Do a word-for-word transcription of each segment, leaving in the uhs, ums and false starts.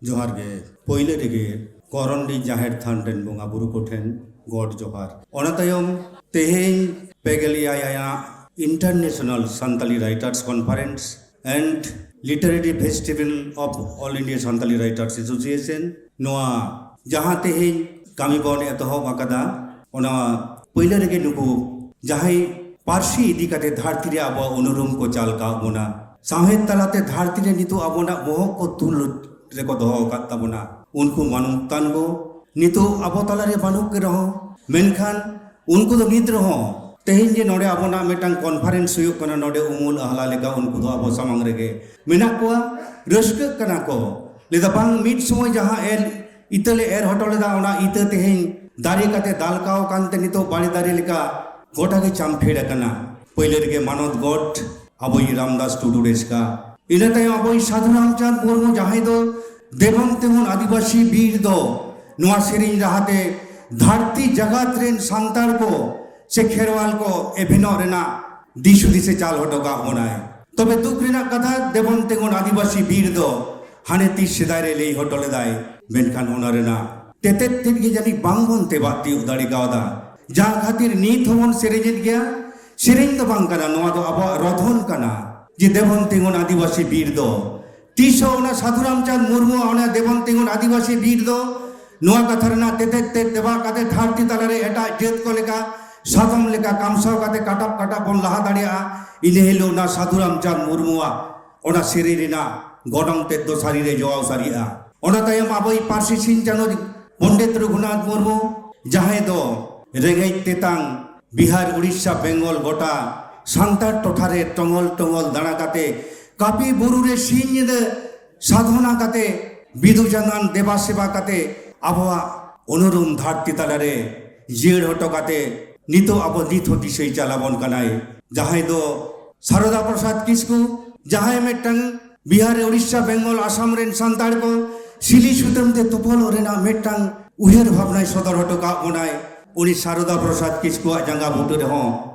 ᱡᱚᱦᱟᱨ ᱜᱮ᱾ ᱯᱳᱭᱞᱳ ᱨᱮᱜᱮ ᱠᱚᱨᱚᱱᱰᱤ ᱡᱟᱦᱮᱨ ᱛᱷᱟᱱ ᱨᱮᱱ ᱵᱚᱸᱜᱟ ᱵᱩᱨᱩ ᱠᱚᱴᱷᱮᱱ ᱜᱚᱰ ᱡᱚᱦᱟᱨ᱾ ᱚᱱᱟ ᱛᱟᱭᱚᱢ ᱛᱮᱦᱮᱧ ᱯᱮᱜᱮᱞ ᱮᱭᱟᱭ ᱟᱱᱟᱜ International Santali Writers Conference and Literary Festival of All India Santali Writers Association, ᱱᱚᱣᱟ ᱡᱟᱦᱟᱸ ᱛᱮᱦᱮᱧ ᱠᱟᱹᱢᱤ ᱵᱚᱱ ᱮᱛᱚᱦᱚᱵ ᱟᱠᱟᱫᱟ, ᱚᱱᱟ ᱯᱳᱭᱞᱳ ᱨᱮᱜᱮ ᱱᱩᱠᱩ ᱡᱟᱦᱟᱸᱭ ᱯᱟᱹᱨᱥᱤ ᱤᱫᱤ ᱠᱟᱛᱮ ᱫᱷᱟᱹᱨᱛᱤ ᱨᱮ ᱟᱵᱚᱣᱟᱜ ᱩᱱᱩᱨᱩᱢ ᱠᱚ ᱪᱟᱞ ᱠᱟᱣ ᱵᱚᱱᱟ, ᱥᱟᱶᱦᱮᱫ ᱛᱟᱞᱟᱛᱮ ᱫᱷᱟᱹᱨᱛᱤ ᱨᱮ ᱱᱤᱛᱚᱜ ᱟᱵᱚᱱᱟᱜ ᱵᱚᱦᱚᱜ ᱠᱚ ᱛᱩᱞ ᱨᱮᱠᱚ ᱫᱚᱦᱚ ᱟᱠᱟᱫ ᱛᱟᱵᱚᱱᱟ, ᱩᱱᱠᱩ ᱢᱟᱱᱚᱛᱟᱱ ᱠᱚ ᱱᱤᱛᱚᱜ ᱟᱵᱚ ᱛᱟᱞᱟᱨᱮ ᱵᱟᱹᱱᱩᱜ ᱠᱚ ᱨᱮᱦᱚᱸ, ᱢᱮᱱᱠᱷᱟᱱ ᱩᱱᱠᱩ ᱫᱚ ᱱᱤᱛ ᱨᱮᱦᱚᱸ ᱛᱮᱦᱮᱧ ᱡᱮ ᱱᱚᱰᱮ ᱟᱵᱚᱱᱟᱜ ᱢᱤᱫᱴᱟᱝ conference ᱦᱩᱭᱩᱜ ᱠᱟᱱᱟ, ᱱᱚᱰᱮ ᱩᱢᱩᱞ ᱟᱦᱞᱟ ᱞᱮᱠᱟ ᱩᱱᱠᱩ ᱫᱚ ᱟᱵᱚ ᱥᱟᱢᱟᱝ ᱨᱮᱜᱮ ᱢᱮᱱᱟᱜ ᱠᱚᱣᱟ, ᱨᱟᱹᱥᱠᱟᱹᱜ ᱠᱟᱱᱟ ᱠᱚ᱾ ᱞᱟᱹᱭᱫᱟ, "ᱵᱟᱝ, ᱢᱤᱫ ᱥᱚᱢᱚᱭ ᱡᱟᱦᱟᱸ ᱮᱨ ᱤᱛᱟᱹ ᱞᱮ ᱮᱨ ᱦᱚᱴᱚ ᱞᱮᱫᱟ, ᱚᱱᱟ ᱤᱛᱟᱹ ᱛᱮᱦᱮᱧ ᱫᱟᱨᱮ ᱠᱟᱛᱮ ᱫᱟᱞᱠᱟᱣ ᱟᱠᱟᱱ ᱛᱮ ᱱᱤᱛᱚᱜ ᱵᱟᱲᱮ ᱫᱟᱨᱮ ᱞᱮᱠᱟ ᱜᱚᱴᱟ ᱜᱮ ᱪᱟᱢᱯᱷᱮᱲ ᱟᱠᱟᱱᱟ᱾" ᱯᱳᱭᱞᱳ ᱨᱮᱜᱮ ᱢᱟᱱᱚᱛ ᱜᱚᱰ ᱟᱵᱚᱭᱤᱡ ᱨᱟᱢᱫᱟᱥ ᱴᱩᱰᱩ ᱨᱮᱥᱠᱟ, ᱤᱱᱟᱹ ᱛᱟᱭᱚᱢ ᱟᱵᱚᱭᱤᱡ ᱥᱟᱫᱷᱩ ᱨᱟᱢᱪᱟᱸᱫᱽ ᱢᱩᱨᱢᱩ, ᱡᱟᱦᱟᱸᱭ ᱫᱚ ᱫᱮᱵᱚᱱ ᱛᱤᱸᱜᱩᱱ ᱟᱹᱫᱤᱵᱟᱹᱥᱤ ᱵᱤᱨ ᱫᱚ ᱱᱚᱣᱟ ᱥᱮᱨᱮᱧ ᱨᱟᱦᱟᱛᱮ ᱫᱷᱟᱹᱨᱛᱤ ᱡᱟᱜᱟᱛ ᱨᱮᱱ ᱥᱟᱱᱛᱟᱲ ᱠᱚ ᱥᱮ ᱠᱷᱮᱨᱣᱟᱞ ᱠᱚ ᱮᱵᱷᱮᱱᱚᱜ ᱨᱮᱱᱟᱜ ᱫᱤᱥ ᱦᱩᱫᱤᱥᱮ ᱪᱟᱞ ᱦᱚᱴᱚ ᱠᱟᱜ ᱵᱚᱱᱟᱭ᱾ ᱛᱚᱵᱮ ᱫᱩᱠ ᱨᱮᱱᱟᱜ ᱠᱟᱛᱷᱟ, ᱫᱮᱵᱚᱱ ᱛᱤᱸᱜᱩᱱ ᱟᱹᱫᱤᱵᱟᱹᱥᱤ ᱵᱤᱨ ᱫᱚ ᱦᱟᱱᱮ ᱛᱤᱥ ᱥᱮᱫᱟᱭ ᱨᱮ ᱞᱟᱹᱭ ᱦᱚᱴᱚ ᱞᱮᱫᱟᱭ, ᱢᱮᱱᱠᱷᱟᱱ ᱚᱱᱟ ᱨᱮᱱᱟᱜ ᱛᱮᱛᱮᱫ ᱛᱮᱫ ᱜᱮ ᱡᱟᱹᱱᱤᱡ ᱵᱟᱝᱵᱚᱱ ᱛᱮᱵᱟᱜ ᱛᱤᱭᱳᱜ ᱫᱟᱲᱮ ᱠᱟᱣᱫᱟ᱾ ᱡᱟᱦᱟᱸ ᱠᱷᱟᱹᱛᱤᱨ ᱱᱤᱛ ᱦᱚᱸᱵᱚᱱ ᱥᱮᱨᱮᱧᱮᱫ ᱜᱮᱭᱟ᱾ ᱥᱮᱨᱮᱧ ᱫᱚ ᱵᱟᱝ ᱠᱟᱱᱟ, ᱱᱚᱣᱟ ᱫᱚ ᱟᱵᱚᱣᱟᱜ ᱨᱚᱫᱷᱚᱱ ᱠᱟᱱᱟ, ᱡᱮ ᱫᱮᱵᱚᱱ ᱛᱤᱸᱜᱩᱱ ᱟᱹᱫᱤᱵᱟᱹᱥᱤ ᱵᱤᱨ ᱫᱚ ᱛᱤᱥ ᱦᱚᱸ ᱚᱱᱟ ᱥᱟᱫᱷᱩ ᱨᱟᱢᱪᱟᱸᱫᱽ ᱢᱩᱨᱢᱩᱣᱟᱜ ᱚᱱᱟ ᱫᱮᱵᱚᱱ ᱛᱤᱸᱜᱩᱱ ᱟᱹᱫᱤᱵᱟᱹᱥᱤ ᱵᱤᱨ ᱫᱚ ᱱᱚᱣᱟ ᱠᱟᱛᱷᱟ ᱨᱮᱱᱟᱜ ᱛᱮᱛᱮᱫ ᱛᱮᱫ ᱛᱮᱵᱟᱜ ᱠᱟᱛᱮ ᱫᱷᱟᱹᱨᱛᱤ ᱛᱟᱞᱟᱨᱮ ᱮᱴᱟᱜ ᱡᱟᱹᱛ ᱠᱚ ᱞᱮᱠᱟ ᱥᱟᱫᱚᱢ ᱞᱮᱠᱟ ᱠᱟᱢᱥᱟᱣ ᱠᱟᱛᱮ ᱠᱟᱴᱟᱵ ᱠᱟᱴᱟᱵ ᱵᱚᱱ ᱞᱟᱦᱟ ᱫᱟᱲᱮᱭᱟᱜᱼᱟ᱾ ᱤᱱᱟᱹ ᱦᱤᱞᱳᱜ ᱚᱱᱟ ᱥᱟᱫᱷᱩ ᱨᱟᱢᱪᱟᱸᱫᱽ ᱢᱩᱨᱢᱩᱣᱟᱜ ᱚᱱᱟ ᱥᱮᱨᱮᱧ ᱨᱮᱱᱟᱜ ᱜᱚᱱᱚᱝ ᱛᱮᱫ ᱫᱚ ᱥᱟᱹᱨᱤ ᱨᱮ ᱡᱚᱣᱟᱣ ᱥᱟᱹᱨᱤᱜᱼᱟ᱾ ᱚᱱᱟ ᱛᱟᱭᱚᱢ ᱟᱵᱚᱭᱤᱡ ᱯᱟᱹᱨᱥᱤ ᱥᱤᱧ ᱪᱟᱸᱫᱳ ᱯᱚᱱᱰᱤᱛ ᱨᱚᱜᱷᱩᱱᱟᱛᱷ ᱢᱩᱨᱢᱩ, ᱡᱟᱦᱟᱸᱭ ᱫᱚ ᱨᱮᱸᱜᱮᱡ ᱛᱮᱛᱟᱝ ᱵᱤᱦᱟᱨ, ᱩᱲᱤᱥᱥᱟ, ᱵᱮᱝᱜᱚᱞ ᱜᱚᱴᱟ ᱥᱟᱱᱛᱟᱲ ᱴᱚᱴᱷᱟ ᱨᱮ ᱴᱚᱝᱜᱚᱞ ᱴᱚᱝᱜᱚᱞ ᱫᱟᱬᱟ ᱠᱟᱛᱮ ᱠᱟᱹᱯᱤ ᱵᱩᱨᱩ ᱨᱮ ᱥᱤᱧ ᱧᱤᱫᱟᱹ ᱥᱟᱫᱷᱚᱱᱟ ᱠᱟᱛᱮ, ᱵᱤᱫᱩ ᱪᱟᱸᱫᱟᱱ ᱫᱮᱵᱟ ᱥᱮᱵᱟ ᱠᱟᱛᱮ ᱟᱵᱚᱣᱟᱜ ᱩᱱᱩᱨᱩᱢ ᱫᱷᱟᱹᱨᱛᱤ ᱛᱟᱞᱟᱨᱮ ᱡᱤᱭᱟᱹᱲ ᱦᱚᱴᱚ ᱠᱟᱛᱮ ᱱᱤᱛᱚᱜ ᱟᱵᱚ ᱱᱤᱛ ᱦᱚᱸ ᱫᱤᱥᱟᱹᱭ ᱪᱟᱞᱟᱵᱚᱱ ᱠᱟᱱᱟᱭ, ᱡᱟᱦᱟᱸᱭ ᱫᱚ ᱥᱟᱨᱚᱫᱟ ᱯᱨᱚᱥᱟᱫᱽ ᱠᱤᱥᱠᱩ, ᱡᱟᱦᱟᱸᱭ ᱢᱤᱫᱴᱟᱝ ᱵᱤᱦᱟᱨ, ᱩᱲᱤᱥᱥᱟ, ᱵᱮᱝᱜᱚᱞ, ᱟᱥᱟᱢ ᱨᱮᱱ ᱥᱟᱱᱛᱟᱲ ᱠᱚ ᱥᱤᱞᱤ ᱥᱩᱛᱟᱹᱢ ᱛᱮ ᱛᱚᱯᱚᱞᱚᱜ ᱨᱮᱱᱟᱜ ᱢᱤᱫᱴᱟᱝ ᱩᱭᱦᱟᱹᱨ ᱵᱷᱟᱵᱽᱱᱟᱭ ᱥᱚᱫᱚᱨ ᱦᱚᱴᱚ ᱠᱟᱜ ᱵᱚᱱᱟᱭ᱾ ᱩᱱᱤ ᱥᱟᱨᱚᱫᱟ ᱯᱨᱚᱥᱟᱫᱽ ᱠᱤᱥᱠᱩᱣᱟᱜ ᱡᱟᱸᱜᱟ ᱵᱩᱴᱟᱹ ᱨᱮᱦᱚᱸ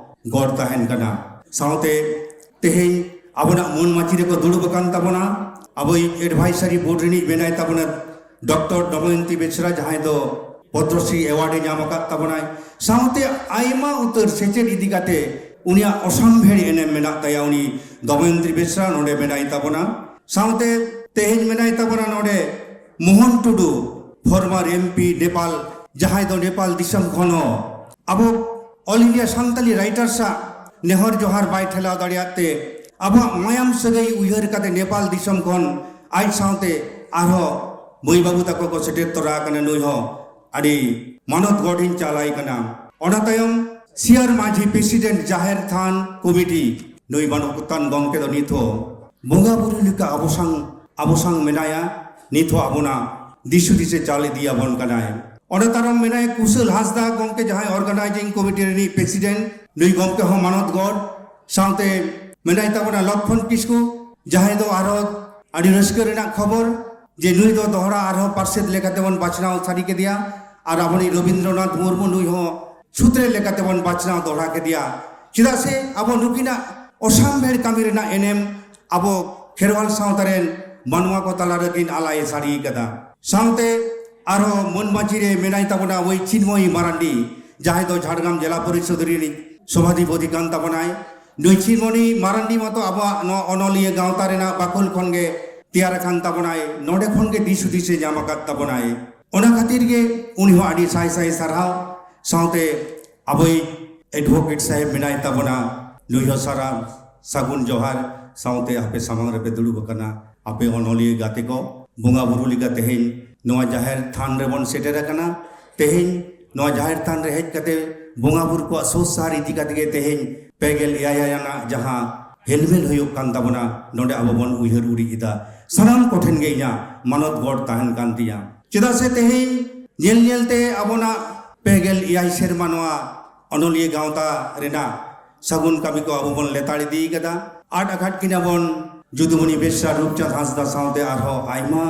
ᱜᱚᱲ ᱛᱟᱦᱮᱱ ᱠᱟᱱᱟ᱾ ᱥᱟᱶᱛᱮ ᱛᱮᱦᱮᱧ ᱟᱵᱚᱱᱟᱜ ᱢᱟᱹᱱ ᱢᱟᱹᱪᱤ ᱨᱮᱠᱚ ᱫᱩᱲᱩᱵ ᱟᱠᱟᱱ ᱛᱟᱵᱚᱱᱟ ᱟᱵᱚᱭᱤᱡ ᱮᱰᱵᱷᱟᱭᱥᱟᱨᱤ ᱵᱳᱨᱰ ᱨᱤᱱᱤᱡ ᱢᱮᱱᱟᱭ ᱛᱟᱵᱚᱱᱟ ᱰᱚᱠᱴᱚᱨ ᱫᱚᱢᱚᱭᱚᱱᱛᱤ ᱵᱮᱥᱨᱟ, ᱡᱟᱦᱟᱸᱭ ᱫᱚ ᱯᱚᱫᱽᱢᱚᱥᱨᱤ ᱮᱣᱟᱨᱰ ᱮ ᱧᱟᱢ ᱟᱠᱟᱫ ᱛᱟᱵᱚᱱᱟᱭ᱾ ᱥᱟᱶᱛᱮ ᱟᱭᱢᱟ ᱩᱛᱟᱹᱨ ᱥᱮᱪᱮᱫ ᱤᱫᱤ ᱠᱟᱛᱮ ᱩᱱᱤᱭᱟᱜ ᱚᱥᱟᱢᱵᱷᱮᱲ ᱮᱱᱮᱢ ᱢᱮᱱᱟᱜ ᱛᱟᱭᱟ᱾ ᱩᱱᱤ ᱫᱚᱢᱚᱭᱚᱱᱛᱤ ᱵᱮᱥᱨᱟ ᱱᱚᱰᱮ ᱢᱮᱱᱟᱭ ᱛᱟᱵᱚᱱᱟ᱾ ᱥᱟᱶᱛᱮ ᱛᱮᱦᱮᱧ ᱢᱮᱱᱟᱭ ᱛᱟᱵᱚᱱᱟ ᱱᱚᱰᱮ ᱢᱳᱦᱚᱱ ᱴᱩᱰᱩ, ᱯᱷᱚᱨᱢᱟᱨ ᱮᱢᱯᱤ ᱱᱮᱯᱟᱞ, ᱡᱟᱦᱟᱸᱭ ᱫᱚ ᱱᱮᱯᱟᱞ ᱫᱤᱥᱚᱢ ᱠᱷᱚᱱ ᱦᱚᱸ ᱟᱵᱚ ᱚᱞ ᱤᱱᱰᱤᱭᱟ ᱥᱟᱱᱛᱟᱞᱤ ᱨᱟᱭᱴᱟᱨᱥ ᱟᱜ ᱱᱮᱦᱚᱨ ᱡᱚᱦᱟᱨ ᱵᱟᱭ ᱴᱷᱮᱞᱟᱣ ᱫᱟᱲᱮᱭᱟᱜ ᱛᱮ, ᱟᱵᱚᱣᱟᱜ ᱢᱟᱭᱟᱢ ᱥᱟᱹᱜᱟᱹᱭ ᱩᱭᱦᱟᱹᱨ ᱠᱟᱛᱮ ᱱᱮᱯᱟᱞ ᱫᱤᱥᱚᱢ ᱠᱷᱚᱱ ᱟᱡ ᱥᱟᱶᱛᱮ ᱟᱨᱦᱚᱸ ᱢᱟᱹᱭ ᱵᱟᱹᱵᱩ ᱛᱟᱠᱚ ᱠᱚ ᱥᱮᱴᱮᱨ ᱛᱚᱨᱟ ᱟᱠᱟᱱᱟ᱾ ᱱᱩᱭ ᱦᱚᱸ ᱟᱹᱰᱤ ᱢᱟᱱᱚᱛ ᱜᱚᱰ ᱤᱧ ᱪᱟᱞ ᱟᱭ ᱠᱟᱱᱟ᱾ ᱚᱱᱟ ᱛᱟᱭᱚᱢ ᱥᱤᱭᱟᱨ ᱢᱟᱹᱡᱷᱤ, ᱯᱨᱮᱥᱤᱰᱮᱱᱴ ᱡᱟᱦᱮᱨ ᱛᱷᱟᱱ ᱠᱚᱢᱤᱴᱤ, ᱱᱩᱭ ᱢᱟᱱᱚᱛᱟᱱ ᱜᱚᱢᱠᱮ ᱫᱚ ᱱᱤᱛ ᱦᱚᱸ ᱵᱚᱸᱜᱟ ᱵᱩᱨᱩ ᱞᱮᱠᱟ ᱟᱵᱚ ᱥᱟᱝ, ᱟᱵᱚ ᱥᱟᱝ ᱢᱮᱱᱟᱭᱟ᱾ ᱱᱤᱛ ᱦᱚᱸ ᱟᱵᱚᱱᱟᱜ ᱫᱤᱥ ᱦᱩᱫᱤᱥᱮ ᱪᱟᱞ ᱤᱫᱤᱭᱟᱵᱚᱱ ᱠᱟᱱᱟᱭ᱾ ᱚᱸᱰᱮ ᱛᱟᱭᱚᱢ ᱢᱮᱱᱟᱭᱟ ᱠᱩᱥᱟᱹᱞ ᱦᱟᱸᱥᱫᱟ ᱜᱚᱢᱠᱮ, ᱡᱟᱦᱟᱸᱭ ᱚᱨᱜᱟᱱᱟᱭᱡᱤᱝ ᱠᱚᱢᱤᱴᱤ ᱨᱤᱱᱤᱡ ᱯᱨᱮᱥᱤᱰᱮᱱᱴ, ᱱᱩᱭ ᱜᱚᱢᱠᱮ ᱦᱚᱸ ᱢᱟᱱᱚᱛ ᱜᱚᱰ᱾ ᱥᱟᱶᱛᱮ ᱢᱮᱱᱟᱭ ᱛᱟᱵᱚᱱᱟ ᱞᱚᱠᱠᱷᱚᱱ ᱠᱤᱥᱠᱩ, ᱡᱟᱦᱟᱸᱭ ᱫᱚ ᱟᱨᱦᱚᱸ ᱟᱹᱰᱤ ᱨᱟᱹᱥᱠᱟᱹ ᱨᱮᱱᱟᱜ ᱠᱷᱚᱵᱚᱨ ᱡᱮ ᱱᱩᱭ ᱫᱚ ᱫᱚᱦᱲᱟ ᱟᱨᱦᱚᱸ ᱯᱟᱨᱥᱮᱛ ᱞᱮᱠᱟᱛᱮ ᱵᱚᱱ ᱵᱟᱪᱷᱱᱟᱣ ᱥᱟᱹᱨᱤ ᱠᱮᱫᱮᱭᱟ᱾ ᱟᱨ ᱟᱵᱚᱨᱤᱡ ᱨᱚᱵᱤᱱᱫᱨᱚᱱᱟᱛᱷ ᱢᱩᱨᱢᱩ, ᱱᱩᱭ ᱦᱚᱸ ᱥᱩᱛᱨᱮᱛ ᱞᱮᱠᱟᱛᱮ ᱵᱚᱱ ᱵᱟᱪᱷᱱᱟᱣ ᱫᱚᱦᱲᱟ ᱠᱮᱫᱮᱭᱟ᱾ ᱪᱮᱫᱟᱜ ᱥᱮ ᱟᱵᱚ ᱱᱩᱠᱤᱱᱟᱜ ᱚᱥᱟᱢᱵᱷᱮᱲ ᱠᱟᱹᱢᱤ ᱨᱮᱱᱟᱜ ᱮᱱᱮᱢ ᱟᱵᱚ ᱠᱷᱮᱨᱣᱟᱞ ᱥᱟᱶᱛᱟ ᱨᱮᱱ ᱢᱟᱱᱣᱟ ᱠᱚ ᱛᱟᱞᱟ ᱨᱮᱠᱤᱱ ᱟᱞᱟᱭ ᱥᱟᱹᱨᱤ ᱠᱟᱫᱟ᱾ ᱥᱟᱶᱛᱮ ᱟᱨᱦᱚᱸ ᱢᱟᱹᱱ ᱢᱟᱹᱡᱷᱤ ᱨᱮ ᱢᱮᱱᱟᱭ ᱛᱟᱵᱚᱱᱟ ᱟᱵᱚᱭᱤᱡ ᱪᱤᱱᱢᱚᱭᱤ ᱢᱟᱨᱟᱱᱰᱤ, ᱡᱟᱦᱟᱸᱭ ᱫᱚ ᱡᱷᱟᱲᱜᱨᱟᱢ ᱡᱮᱞᱟ ᱯᱚᱨᱤᱥᱚᱫ ᱨᱤᱱᱤᱡ ᱥᱚᱵᱷᱟᱫᱷᱤᱯᱚᱛᱤ ᱠᱟᱱ ᱛᱟᱵᱚᱱᱟᱭ᱾ ᱱᱩᱭ ᱪᱤᱱᱢᱚᱭᱤ ᱢᱟᱨᱟᱱᱰᱤ ᱢᱟᱛᱚ ᱟᱵᱚᱣᱟᱜ ᱱᱚᱣᱟ ᱚᱱᱚᱞᱤᱭᱟᱹ ᱜᱟᱶᱛᱟ ᱨᱮᱱᱟᱜ ᱵᱟᱠᱷᱳᱞ ᱠᱷᱚᱱ ᱜᱮ ᱛᱮᱭᱟᱨ ᱟᱠᱟᱱ ᱛᱟᱵᱚᱱᱟᱭ᱾ ᱱᱚᱰᱮ ᱠᱷᱚᱱ ᱜᱮ ᱫᱤᱥ ᱦᱩᱫᱤᱥ ᱮ ᱧᱟᱢ ᱟᱠᱟᱫ ᱛᱟᱵᱚᱱᱟᱭ᱾ ᱚᱱᱟ ᱠᱷᱟᱹᱛᱤᱨ ᱜᱮ ᱩᱱᱤ ᱦᱚᱸ ᱟᱹᱰᱤ ᱥᱟᱭ ᱥᱟᱭ ᱥᱟᱨᱦᱟᱣ᱾ ᱥᱟᱶᱛᱮ ᱟᱵᱚᱭᱤᱡ ᱮᱰᱵᱷᱳᱠᱮᱴ ᱥᱟᱦᱮᱵᱽ ᱢᱮᱱᱟᱭ ᱛᱟᱵᱚᱱᱟ, ᱱᱩᱭ ᱦᱚᱸ ᱥᱟᱨᱟ ᱥᱟᱹᱜᱩᱱ ᱡᱚᱦᱟᱨ᱾ ᱥᱟᱶᱛᱮ ᱟᱯᱮ ᱥᱟᱢᱟᱝ ᱨᱮᱯᱮ ᱫᱩᱲᱩᱵ ᱟᱠᱟᱱᱟ, ᱟᱯᱮ ᱚᱱᱚᱞᱤᱭᱟᱹ ᱜᱟᱛᱮ ᱠᱚ, ᱵᱚᱸᱜᱟ ᱵᱩᱨᱩ ᱞᱮᱠᱟ ᱛᱮᱦᱮᱧ ᱱᱚᱣᱟ ᱡᱟᱦᱮᱨ ᱛᱷᱟᱱ ᱨᱮᱵᱚᱱ ᱥᱮᱴᱮᱨ ᱟᱠᱟᱱᱟ᱾ ᱛᱮᱦᱮᱧ ᱱᱚᱣᱟ ᱡᱟᱦᱮᱨ ᱛᱷᱟᱱ ᱨᱮ ᱦᱮᱡ ᱠᱟᱛᱮ ᱵᱚᱸᱜᱟ ᱵᱩᱨᱩ ᱠᱚᱣᱟᱜ ᱥᱳᱪ ᱥᱟᱦᱟᱨ ᱤᱫᱤ ᱠᱟᱛᱮ ᱜᱮ ᱛᱮᱦᱮᱧ ᱯᱮ ᱜᱮᱞ ᱮᱭᱟᱭ ᱟᱱᱟᱜ ᱡᱟᱦᱟᱸ ᱦᱮᱞᱢᱮᱞ ᱦᱩᱭᱩᱜ ᱠᱟᱱ ᱛᱟᱵᱚᱱᱟ, ᱱᱚᱰᱮ ᱟᱵᱚ ᱵᱚᱱ ᱩᱭᱦᱟᱹᱨ ᱩᱨᱤᱡ ᱮᱫᱟ᱾ ᱥᱟᱱᱟᱢ ᱠᱚᱴᱷᱮᱱ ᱜᱮ ᱤᱧᱟᱹᱜ ᱢᱟᱱᱚᱛ ᱜᱚᱰ ᱛᱟᱦᱮᱱ ᱠᱟᱱ ᱛᱤᱧᱟ᱾ ᱪᱮᱫᱟᱜ ᱥᱮ ᱛᱮᱦᱮᱧ ᱧᱮᱞ ᱧᱮᱞ ᱛᱮ ᱟᱵᱚᱱᱟᱜ ᱯᱮ ᱜᱮᱞ ᱮᱭᱟᱭ ᱥᱮᱨᱢᱟ ᱱᱚᱣᱟ ᱚᱱᱚᱞᱤᱭᱟᱹ ᱜᱟᱶᱛᱟ ᱨᱮᱱᱟᱜ ᱥᱟᱹᱜᱩᱱ ᱠᱟᱹᱢᱤ ᱠᱚ ᱟᱵᱚ ᱵᱚᱱ ᱞᱮᱛᱟᱲ ᱤᱫᱤ ᱠᱟᱫᱟ᱾ ᱟᱫ ᱟᱠᱟᱫ ᱠᱤᱱᱟ ᱵᱚᱱ ᱡᱩᱫᱩᱢᱚᱱᱤ ᱵᱮᱥᱨᱟ, ᱨᱩᱯᱪᱟᱸᱫᱽ ᱦᱟᱸᱥᱫᱟ ᱥᱟᱶᱛᱮ ᱟᱨᱦᱚᱸ ᱟᱭᱢᱟ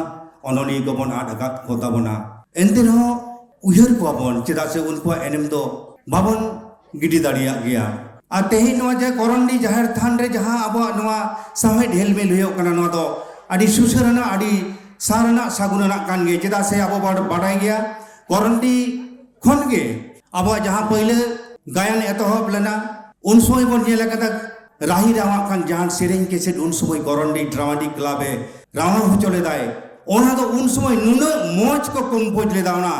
ᱚᱱᱚᱞᱤᱭᱟᱹ ᱠᱚᱵᱚᱱ ᱟᱫ ᱟᱠᱟᱫ ᱠᱚ ᱛᱟᱵᱚᱱᱟ᱾ ᱮᱱᱛᱮ ᱨᱮᱦᱚᱸ ᱩᱭᱦᱟᱹᱨ ᱠᱚᱣᱟ ᱵᱚᱱ, ᱪᱮᱫᱟᱜ ᱥᱮ ᱩᱱᱠᱩᱣᱟᱜ ᱮᱱᱮᱢ ᱫᱚ ᱵᱟᱵᱚᱱ ᱜᱤᱰᱤ ᱫᱟᱲᱮᱭᱟᱜ ᱜᱮᱭᱟ᱾ ᱟᱨ ᱛᱮᱦᱮᱧ ᱱᱚᱣᱟ ᱡᱮ ᱠᱚᱨᱚᱱᱰᱤ ᱡᱟᱦᱮᱨ ᱛᱷᱟᱱ ᱨᱮ ᱡᱟᱦᱟᱸ ᱟᱵᱚᱣᱟᱜ ᱱᱚᱣᱟ ᱥᱟᱶᱦᱮᱫ ᱦᱮᱞᱢᱮᱞ ᱦᱩᱭᱩᱜ ᱠᱟᱱᱟ, ᱱᱚᱣᱟ ᱫᱚ ᱟᱹᱰᱤ ᱥᱩᱥᱟᱹᱨ ᱟᱱᱟᱜ, ᱟᱹᱰᱤ ᱥᱟᱨ ᱟᱱᱟᱜ, ᱥᱟᱹᱜᱩᱱ ᱟᱱᱟᱜ ᱠᱟᱱ ᱜᱮ᱾ ᱪᱮᱫᱟᱜ ᱥᱮ ᱟᱵᱚ ᱵᱟᱰ-, ᱵᱟᱰᱟᱭ ᱜᱮᱭᱟ, ᱠᱚᱨᱚᱱᱰᱤ ᱠᱷᱚᱱ ᱜᱮ ᱟᱵᱚᱣᱟᱜ ᱡᱟᱦᱟᱸ ᱯᱟᱹᱭᱞᱟᱹ ᱜᱟᱭᱟᱱ ᱮᱛᱚᱦᱚᱵ ᱞᱮᱱᱟ, ᱩᱱ ᱥᱚᱢᱚᱭ ᱵᱚᱱ ᱧᱮᱞ ᱟᱠᱟᱫᱟ, ᱨᱟᱦᱤ ᱨᱟᱣᱟᱜ ᱠᱟᱱ ᱡᱟᱦᱟᱸ ᱥᱮᱨᱮᱧ ᱠᱮᱥᱮᱴ ᱩᱱ ᱥᱚᱢᱚᱭ ᱠᱚᱨᱚᱱᱰᱤ ᱰᱨᱟᱢᱟᱴᱤᱠ ᱠᱞᱟᱵᱽ ᱮ ᱨᱟᱣᱟ ᱦᱚᱪᱚ ᱞᱮᱫᱟᱭ, ᱚᱱᱟ ᱫᱚ ᱩᱱ ᱥᱚᱢᱚᱭ ᱱᱩᱱᱟᱹᱜ ᱢᱚᱡᱽ ᱠᱚ ᱠᱚᱢᱯᱳᱡᱽ ᱞᱮᱫᱟ᱾ ᱚᱱᱟ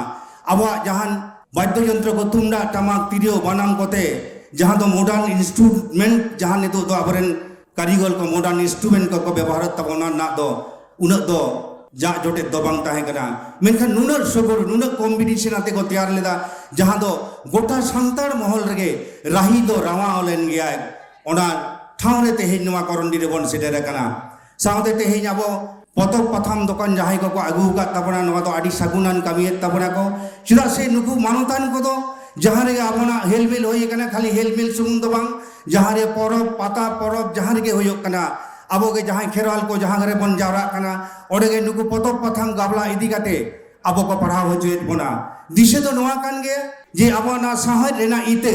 ᱟᱵᱚᱣᱟᱜ ᱡᱟᱦᱟᱸ ᱵᱟᱫᱽᱫᱚ ᱡᱚᱱᱛᱨᱚ ᱠᱚ, ᱛᱩᱢᱫᱟᱜ, ᱴᱟᱢᱟᱠ, ᱛᱤᱨᱭᱳ, ᱵᱟᱱᱟᱢ ᱠᱚᱛᱮ, ᱡᱟᱦᱟᱸ ᱫᱚ ᱢᱚᱰᱟᱨᱱ ᱤᱱᱥᱴᱨᱩᱢᱮᱱᱴ, ᱡᱟᱦᱟᱸ ᱱᱤᱛᱚᱜ ᱫᱚ ᱟᱵᱚᱨᱮᱱ ᱠᱟᱹᱨᱤᱜᱚᱞ ᱠᱚ ᱢᱚᱰᱟᱨᱱ ᱤᱱᱥᱴᱨᱩᱢᱮᱱᱴ ᱠᱚᱠᱚ ᱵᱮᱵᱚᱦᱟᱨᱮᱫ ᱛᱟᱵᱚᱱᱟ, ᱚᱱᱟ ᱨᱮᱱᱟᱜ ᱫᱚ ᱩᱱᱟᱹᱜ ᱫᱚ ᱡᱟᱜ ᱡᱚᱴᱮᱫ ᱫᱚ ᱵᱟᱝ ᱛᱟᱦᱮᱸ ᱠᱟᱱᱟ᱾ ᱢᱮᱱᱠᱷᱟᱱ ᱱᱩᱱᱟᱹᱜ ᱥᱚᱜᱚᱲ, ᱱᱩᱱᱟᱹᱜ ᱠᱚᱢᱵᱤᱱᱮᱥᱚᱱ ᱟᱛᱮ ᱠᱚ ᱛᱮᱭᱟᱨ ᱞᱮᱫᱟ, ᱡᱟᱦᱟᱸ ᱫᱚ ᱜᱚᱴᱟ ᱥᱟᱱᱛᱟᱲ ᱢᱚᱦᱚᱞ ᱨᱮᱜᱮ ᱨᱟᱦᱤ ᱫᱚ ᱨᱟᱣᱟ ᱞᱮᱱ ᱜᱮᱭᱟ᱾ ᱚᱱᱟ ᱴᱷᱟᱶ ᱨᱮ ᱛᱮᱦᱮᱧ ᱱᱚᱣᱟ ᱠᱚᱨᱚᱱᱰᱤ ᱨᱮᱵᱚᱱ ᱥᱮᱴᱮᱨ ᱟᱠᱟᱱᱟ᱾ ᱥᱟᱶᱛᱮ ᱛᱮᱦᱮᱧ ᱟᱵᱚ ᱯᱚᱛᱚᱵ ᱯᱟᱛᱷᱟᱢ ᱫᱚᱠᱟᱱ ᱡᱟᱦᱟᱸᱭ ᱠᱚᱠᱚ ᱟᱹᱜᱩ ᱟᱠᱟᱫ ᱛᱟᱵᱚᱱᱟ, ᱱᱚᱣᱟ ᱫᱚ ᱟᱹᱰᱤ ᱥᱟᱹᱜᱩᱱᱟᱱ ᱠᱟᱹᱢᱤᱭᱮᱫ ᱛᱟᱵᱚᱱᱟ ᱠᱚ᱾ ᱪᱮᱫᱟᱜ ᱥᱮ ᱱᱩᱠᱩ ᱢᱟᱱᱚᱛᱟᱱ ᱠᱚᱫᱚ ᱡᱟᱦᱟᱸ ᱨᱮᱜᱮ ᱟᱵᱚᱱᱟᱜ ᱦᱮᱞᱢᱮᱞ ᱦᱩᱭ ᱟᱠᱟᱱᱟ, ᱠᱷᱟᱹᱞᱤ ᱦᱮᱞᱢᱮᱞ ᱥᱩᱢᱩᱝ ᱫᱚ ᱵᱟᱝ, ᱡᱟᱦᱟᱸ ᱨᱮ ᱯᱚᱨᱚᱵᱽ, ᱯᱟᱛᱟ, ᱯᱚᱨᱚᱵᱽ ᱡᱟᱦᱟᱸ ᱨᱮᱜᱮ ᱦᱩᱭᱩᱜ ᱠᱟᱱᱟ, ᱟᱵᱚ ᱜᱮ ᱡᱟᱦᱟᱸᱭ ᱠᱷᱮᱨᱣᱟᱞ ᱠᱚ ᱡᱟᱦᱟᱸ ᱨᱮᱵᱚᱱ ᱡᱟᱣᱨᱟᱜ ᱠᱟᱱᱟ, ᱚᱸᱰᱮ ᱜᱮ ᱱᱩᱠᱩ ᱯᱚᱛᱚᱵ ᱯᱟᱛᱷᱟᱢ ᱜᱟᱵᱞᱟ ᱤᱫᱤ ᱠᱟᱛᱮ ᱟᱵᱚ ᱠᱚ ᱯᱟᱲᱦᱟᱣ ᱦᱚᱪᱚᱭᱮᱫ ᱵᱚᱱᱟ᱾ ᱫᱤᱥᱟᱹ ᱫᱚ ᱱᱚᱣᱟ ᱠᱟᱱ ᱜᱮᱭᱟ ᱡᱮ ᱟᱵᱚᱣᱟᱜ ᱱᱚᱣᱟ ᱥᱟᱶᱦᱮᱫ ᱨᱮᱱᱟᱜ ᱤᱛᱟᱹ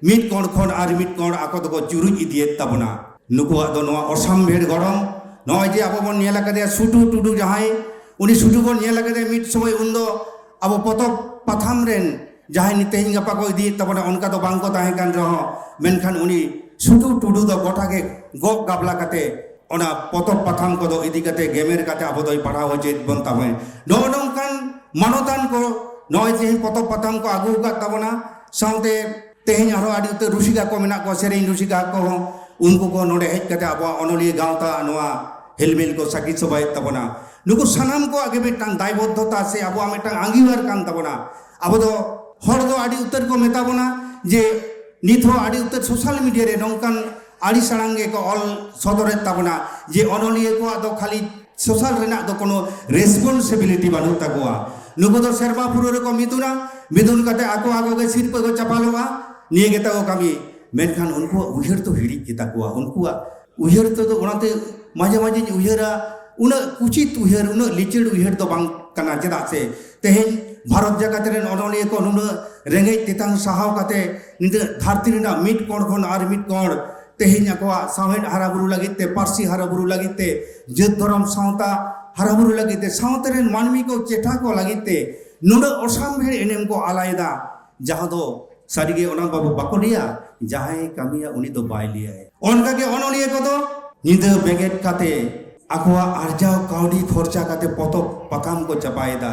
ᱢᱤᱫ ᱠᱚᱬ ᱠᱷᱚᱱ ᱟᱨ ᱢᱤᱫ ᱠᱚᱬ ᱟᱠᱚ ᱫᱚᱠᱚ ᱪᱩᱨᱩᱡ ᱤᱫᱤᱭᱮᱫ ᱛᱟᱵᱚᱱᱟ᱾ ᱱᱩᱠᱩᱣᱟᱜ ᱫᱚ ᱱᱚᱣᱟ ᱚᱥᱟᱢᱵᱷᱮᱲ ᱜᱚᱲᱚᱢ, ᱱᱚᱜᱼᱚᱭ ᱡᱮ ᱟᱵᱚ ᱵᱚᱱ ᱧᱮᱞ ᱟᱠᱟᱫᱮᱭᱟ ᱥᱩᱴᱩ ᱴᱩᱰᱩ, ᱡᱟᱦᱟᱸᱭ ᱩᱱᱤ ᱥᱩᱴᱩ ᱵᱚᱱ ᱧᱮᱞ ᱟᱠᱟᱫᱮᱭᱟ ᱢᱤᱫ ᱥᱚᱢᱚᱭ, ᱩᱱᱫᱚ ᱟᱵᱚ ᱯᱚᱛᱚᱵ ᱯᱟᱛᱷᱟᱢ ᱨᱮᱱ ᱡᱟᱦᱟᱸᱭ ᱱᱤᱛ ᱛᱮᱦᱮᱧ ᱜᱟᱯᱟ ᱠᱚ ᱤᱫᱤᱭᱮᱫ ᱛᱟᱵᱚᱱᱟ, ᱚᱱᱠᱟ ᱫᱚ ᱵᱟᱝ ᱠᱚ ᱛᱟᱦᱮᱸ ᱠᱟᱱ ᱨᱮᱦᱚᱸ, ᱢᱮᱱᱠᱷᱟᱱ ᱩᱱᱤ ᱥᱩᱴᱩ ᱴᱩᱰᱩ ᱫᱚ ᱜᱚᱴᱟ ᱜᱮ ᱜᱚᱜ ᱜᱟᱵᱞᱟ ᱠᱟᱛᱮ ᱚᱱᱟ ᱯᱚᱛᱚᱵ ᱯᱟᱛᱷᱟᱢ ᱠᱚᱫᱚ ᱤᱫᱤ ᱠᱟᱛᱮ, ᱜᱮᱢᱮᱨ ᱠᱟᱛᱮ ᱟᱵᱚ ᱫᱚᱭ ᱯᱟᱲᱦᱟᱣ ᱦᱚᱪᱚᱭᱮᱫ ᱵᱚᱱ ᱛᱟᱵᱚᱱ᱾ ᱱᱚᱜᱼᱚ ᱱᱚᱝᱠᱟᱱ ᱢᱟᱱᱚᱛᱟᱱ ᱠᱚ ᱱᱚᱜᱼᱚᱭ ᱛᱮᱦᱮᱧ ᱯᱚᱛᱚᱵ ᱯᱟᱛᱷᱟᱢ ᱠᱚ ᱟᱹᱜᱩ ᱟᱠᱟᱫ ᱛᱟᱵᱚᱱᱟ, ᱥᱟᱶᱛᱮ ᱛᱮᱦᱮᱧ ᱟᱨᱦᱚᱸ ᱟᱹᱰᱤ ᱩᱛᱟᱹᱨ ᱨᱩᱥᱤᱠᱟ ᱠᱚ ᱢᱮᱱᱟᱜ ᱠᱚᱣᱟ, ᱥᱮᱨᱮᱧ ᱨᱩᱥᱤᱠᱟ ᱠᱚᱦᱚᱸ, ᱩᱱᱠᱩ ᱠᱚ ᱱᱚᱰᱮ ᱦᱮᱡ ᱠᱟᱛᱮ ᱟᱵᱚᱣᱟᱜ ᱚᱱᱚᱞᱤᱭᱟᱹ ᱜᱟᱶᱛᱟ ᱱᱚᱣᱟ ᱦᱮᱞᱢᱮᱞ ᱠᱚ ᱥᱟᱹᱠᱷᱤ ᱥᱚᱵᱷᱟᱭᱮᱫ ᱛᱟᱵᱚᱱᱟ᱾ ᱱᱩᱠᱩ ᱥᱟᱱᱟᱢ ᱠᱚᱣᱟᱜ ᱜᱮ ᱢᱤᱫᱴᱟᱝ ᱫᱟᱭᱵᱚᱫᱽᱫᱷᱚᱛᱟ ᱥᱮ ᱟᱵᱚᱣᱟᱜ ᱢᱤᱫᱴᱟᱝ ᱟᱸᱜᱤᱵᱷᱟᱨ ᱠᱟᱱ ᱛᱟᱵᱚᱱᱟ᱾ ᱟᱵᱚ ᱫᱚ, ᱦᱚᱲ ᱫᱚ ᱟᱹᱰᱤ ᱩᱛᱟᱹᱨ ᱠᱚ ᱢᱮᱛᱟ ᱵᱚᱱᱟ ᱡᱮ ᱱᱤᱛ ᱦᱚᱸ ᱟᱹᱰᱤ ᱩᱛᱟᱹᱨ ᱥᱳᱥᱟᱞ ᱢᱤᱰᱤᱭᱟ ᱨᱮ ᱱᱚᱝᱠᱟᱱ ᱟᱹᱰᱤ ᱥᱟᱲᱟᱝ ᱜᱮᱠᱚ ᱚᱞ ᱥᱚᱫᱚᱨᱮᱫ ᱛᱟᱵᱚᱱᱟ ᱡᱮ ᱚᱱᱚᱞᱤᱭᱟᱹ ᱠᱚᱣᱟᱜ ᱫᱚ ᱠᱷᱟᱹᱞᱤ ᱥᱳᱥᱟᱞ ᱨᱮᱱᱟᱜ ᱫᱚ ᱠᱳᱱᱳ ᱨᱮᱥᱯᱚᱱᱥᱤᱵᱤᱞᱤᱴᱤ ᱵᱟᱹᱱᱩᱜ ᱛᱟᱠᱚᱣᱟ᱾ ᱱᱩᱠᱩ ᱫᱚ ᱥᱮᱨᱢᱟ ᱯᱩᱨᱟᱹ ᱨᱮᱠᱚ ᱢᱤᱫᱩᱱᱟ, ᱢᱤᱫᱩᱱ ᱠᱟᱛᱮ ᱟᱠᱚ ᱟᱠᱚ ᱜᱮ ᱥᱤᱨᱯᱟᱹ ᱠᱚ ᱪᱟᱯᱟᱞᱚᱜᱼᱟ, ᱱᱤᱭᱟᱹ ᱜᱮ ᱛᱟᱠᱚ ᱠᱟᱹᱢᱤ᱾ ᱢᱮᱱᱠᱷᱟᱱ ᱩᱱᱠᱩᱣᱟᱜ ᱩᱭᱦᱟᱹᱨ ᱫᱚ ᱦᱤᱲᱤᱡ ᱜᱮᱛᱟ ᱠᱚᱣᱟ᱾ ᱩᱱᱠᱩᱣᱟᱜ ᱩᱭᱦᱟᱹᱨ ᱛᱮᱫᱚ, ᱚᱱᱟᱛᱮ ᱢᱟᱡᱷᱮ ᱢᱟᱡᱷᱮᱧ ᱩᱭᱦᱟᱹᱨᱟ, ᱩᱱᱟᱹᱜ ᱠᱩᱪᱤᱛ ᱩᱭᱦᱟᱹᱨ, ᱩᱱᱟᱹᱜ ᱞᱤᱪᱟᱹᱲ ᱩᱭᱦᱟᱹᱨ ᱫᱚ ᱵᱟᱝ ᱠᱟᱱᱟ᱾ ᱪᱮᱫᱟᱜ ᱥᱮ ᱛᱮᱦᱮᱧ ᱵᱷᱟᱨᱚᱛ ᱡᱟᱠᱟᱛ ᱨᱮᱱ ᱚᱱᱚᱞᱤᱭᱟᱹ ᱠᱚ ᱱᱩᱱᱟᱹᱜ ᱨᱮᱸᱜᱮᱡ ᱛᱮᱛᱟᱝ ᱥᱟᱦᱟᱣ ᱠᱟᱛᱮ ᱱᱤᱛᱚᱜ ᱫᱷᱟᱹᱨᱛᱤ ᱨᱮᱱᱟᱜ ᱢᱤᱫ ᱠᱚᱬ ᱠᱷᱚᱱ ᱟᱨ ᱢᱤᱫ ᱠᱚᱬ ᱛᱮᱦᱮᱧ ᱟᱠᱚᱣᱟᱜ ᱥᱟᱶᱦᱮᱫ ᱦᱟᱨᱟ ᱵᱩᱨᱩ ᱞᱟᱹᱜᱤᱫ ᱛᱮ, ᱯᱟᱹᱨᱥᱤ ᱦᱟᱨᱟ ᱵᱩᱨᱩ ᱞᱟᱹᱜᱤᱫ ᱛᱮ, ᱡᱟᱹᱛ ᱫᱷᱚᱨᱚᱢ ᱥᱟᱶᱛᱟ ᱦᱟᱨᱟ ᱵᱩᱨᱩ ᱞᱟᱹᱜᱤᱫ ᱛᱮ, ᱥᱟᱶᱛᱟ ᱨᱮᱱ ᱢᱟᱹᱱᱢᱤ ᱠᱚ ᱪᱮᱴᱷᱟ ᱠᱚ ᱞᱟᱹᱜᱤᱫ ᱛᱮ ᱱᱩᱱᱟᱹᱜ ᱚᱥᱟᱢᱵᱷᱮᱲ ᱮᱱᱮᱢ ᱠᱚ ᱟᱞᱟᱭᱮᱫᱟ, ᱡᱟᱦᱟᱸ ᱫᱚ ᱥᱟᱹᱨᱤᱜᱮ ᱚᱱᱟ ᱵᱟᱵᱚ ᱵᱟᱠᱚ ᱞᱟᱹᱭᱟ, ᱡᱟᱦᱟᱸᱭ ᱠᱟᱹᱢᱤᱭᱟ ᱩᱱᱤ ᱫᱚ ᱵᱟᱭ ᱞᱟᱹᱭᱟᱭ᱾ ᱚᱱᱠᱟᱜᱮ ᱚᱱᱚᱞᱤᱭᱟᱹ ᱠᱚᱫᱚ ᱧᱤᱫᱟᱹ ᱵᱮᱸᱜᱮᱫ ᱠᱟᱛᱮ ᱟᱠᱚᱣᱟᱜ ᱟᱨᱡᱟᱣ ᱠᱟᱹᱣᱰᱤ ᱠᱷᱚᱨᱪᱟ ᱠᱟᱛᱮ ᱯᱚᱛᱚᱵ ᱯᱟᱛᱷᱟᱢ ᱠᱚ ᱪᱟᱯᱟᱭᱮᱫᱟ᱾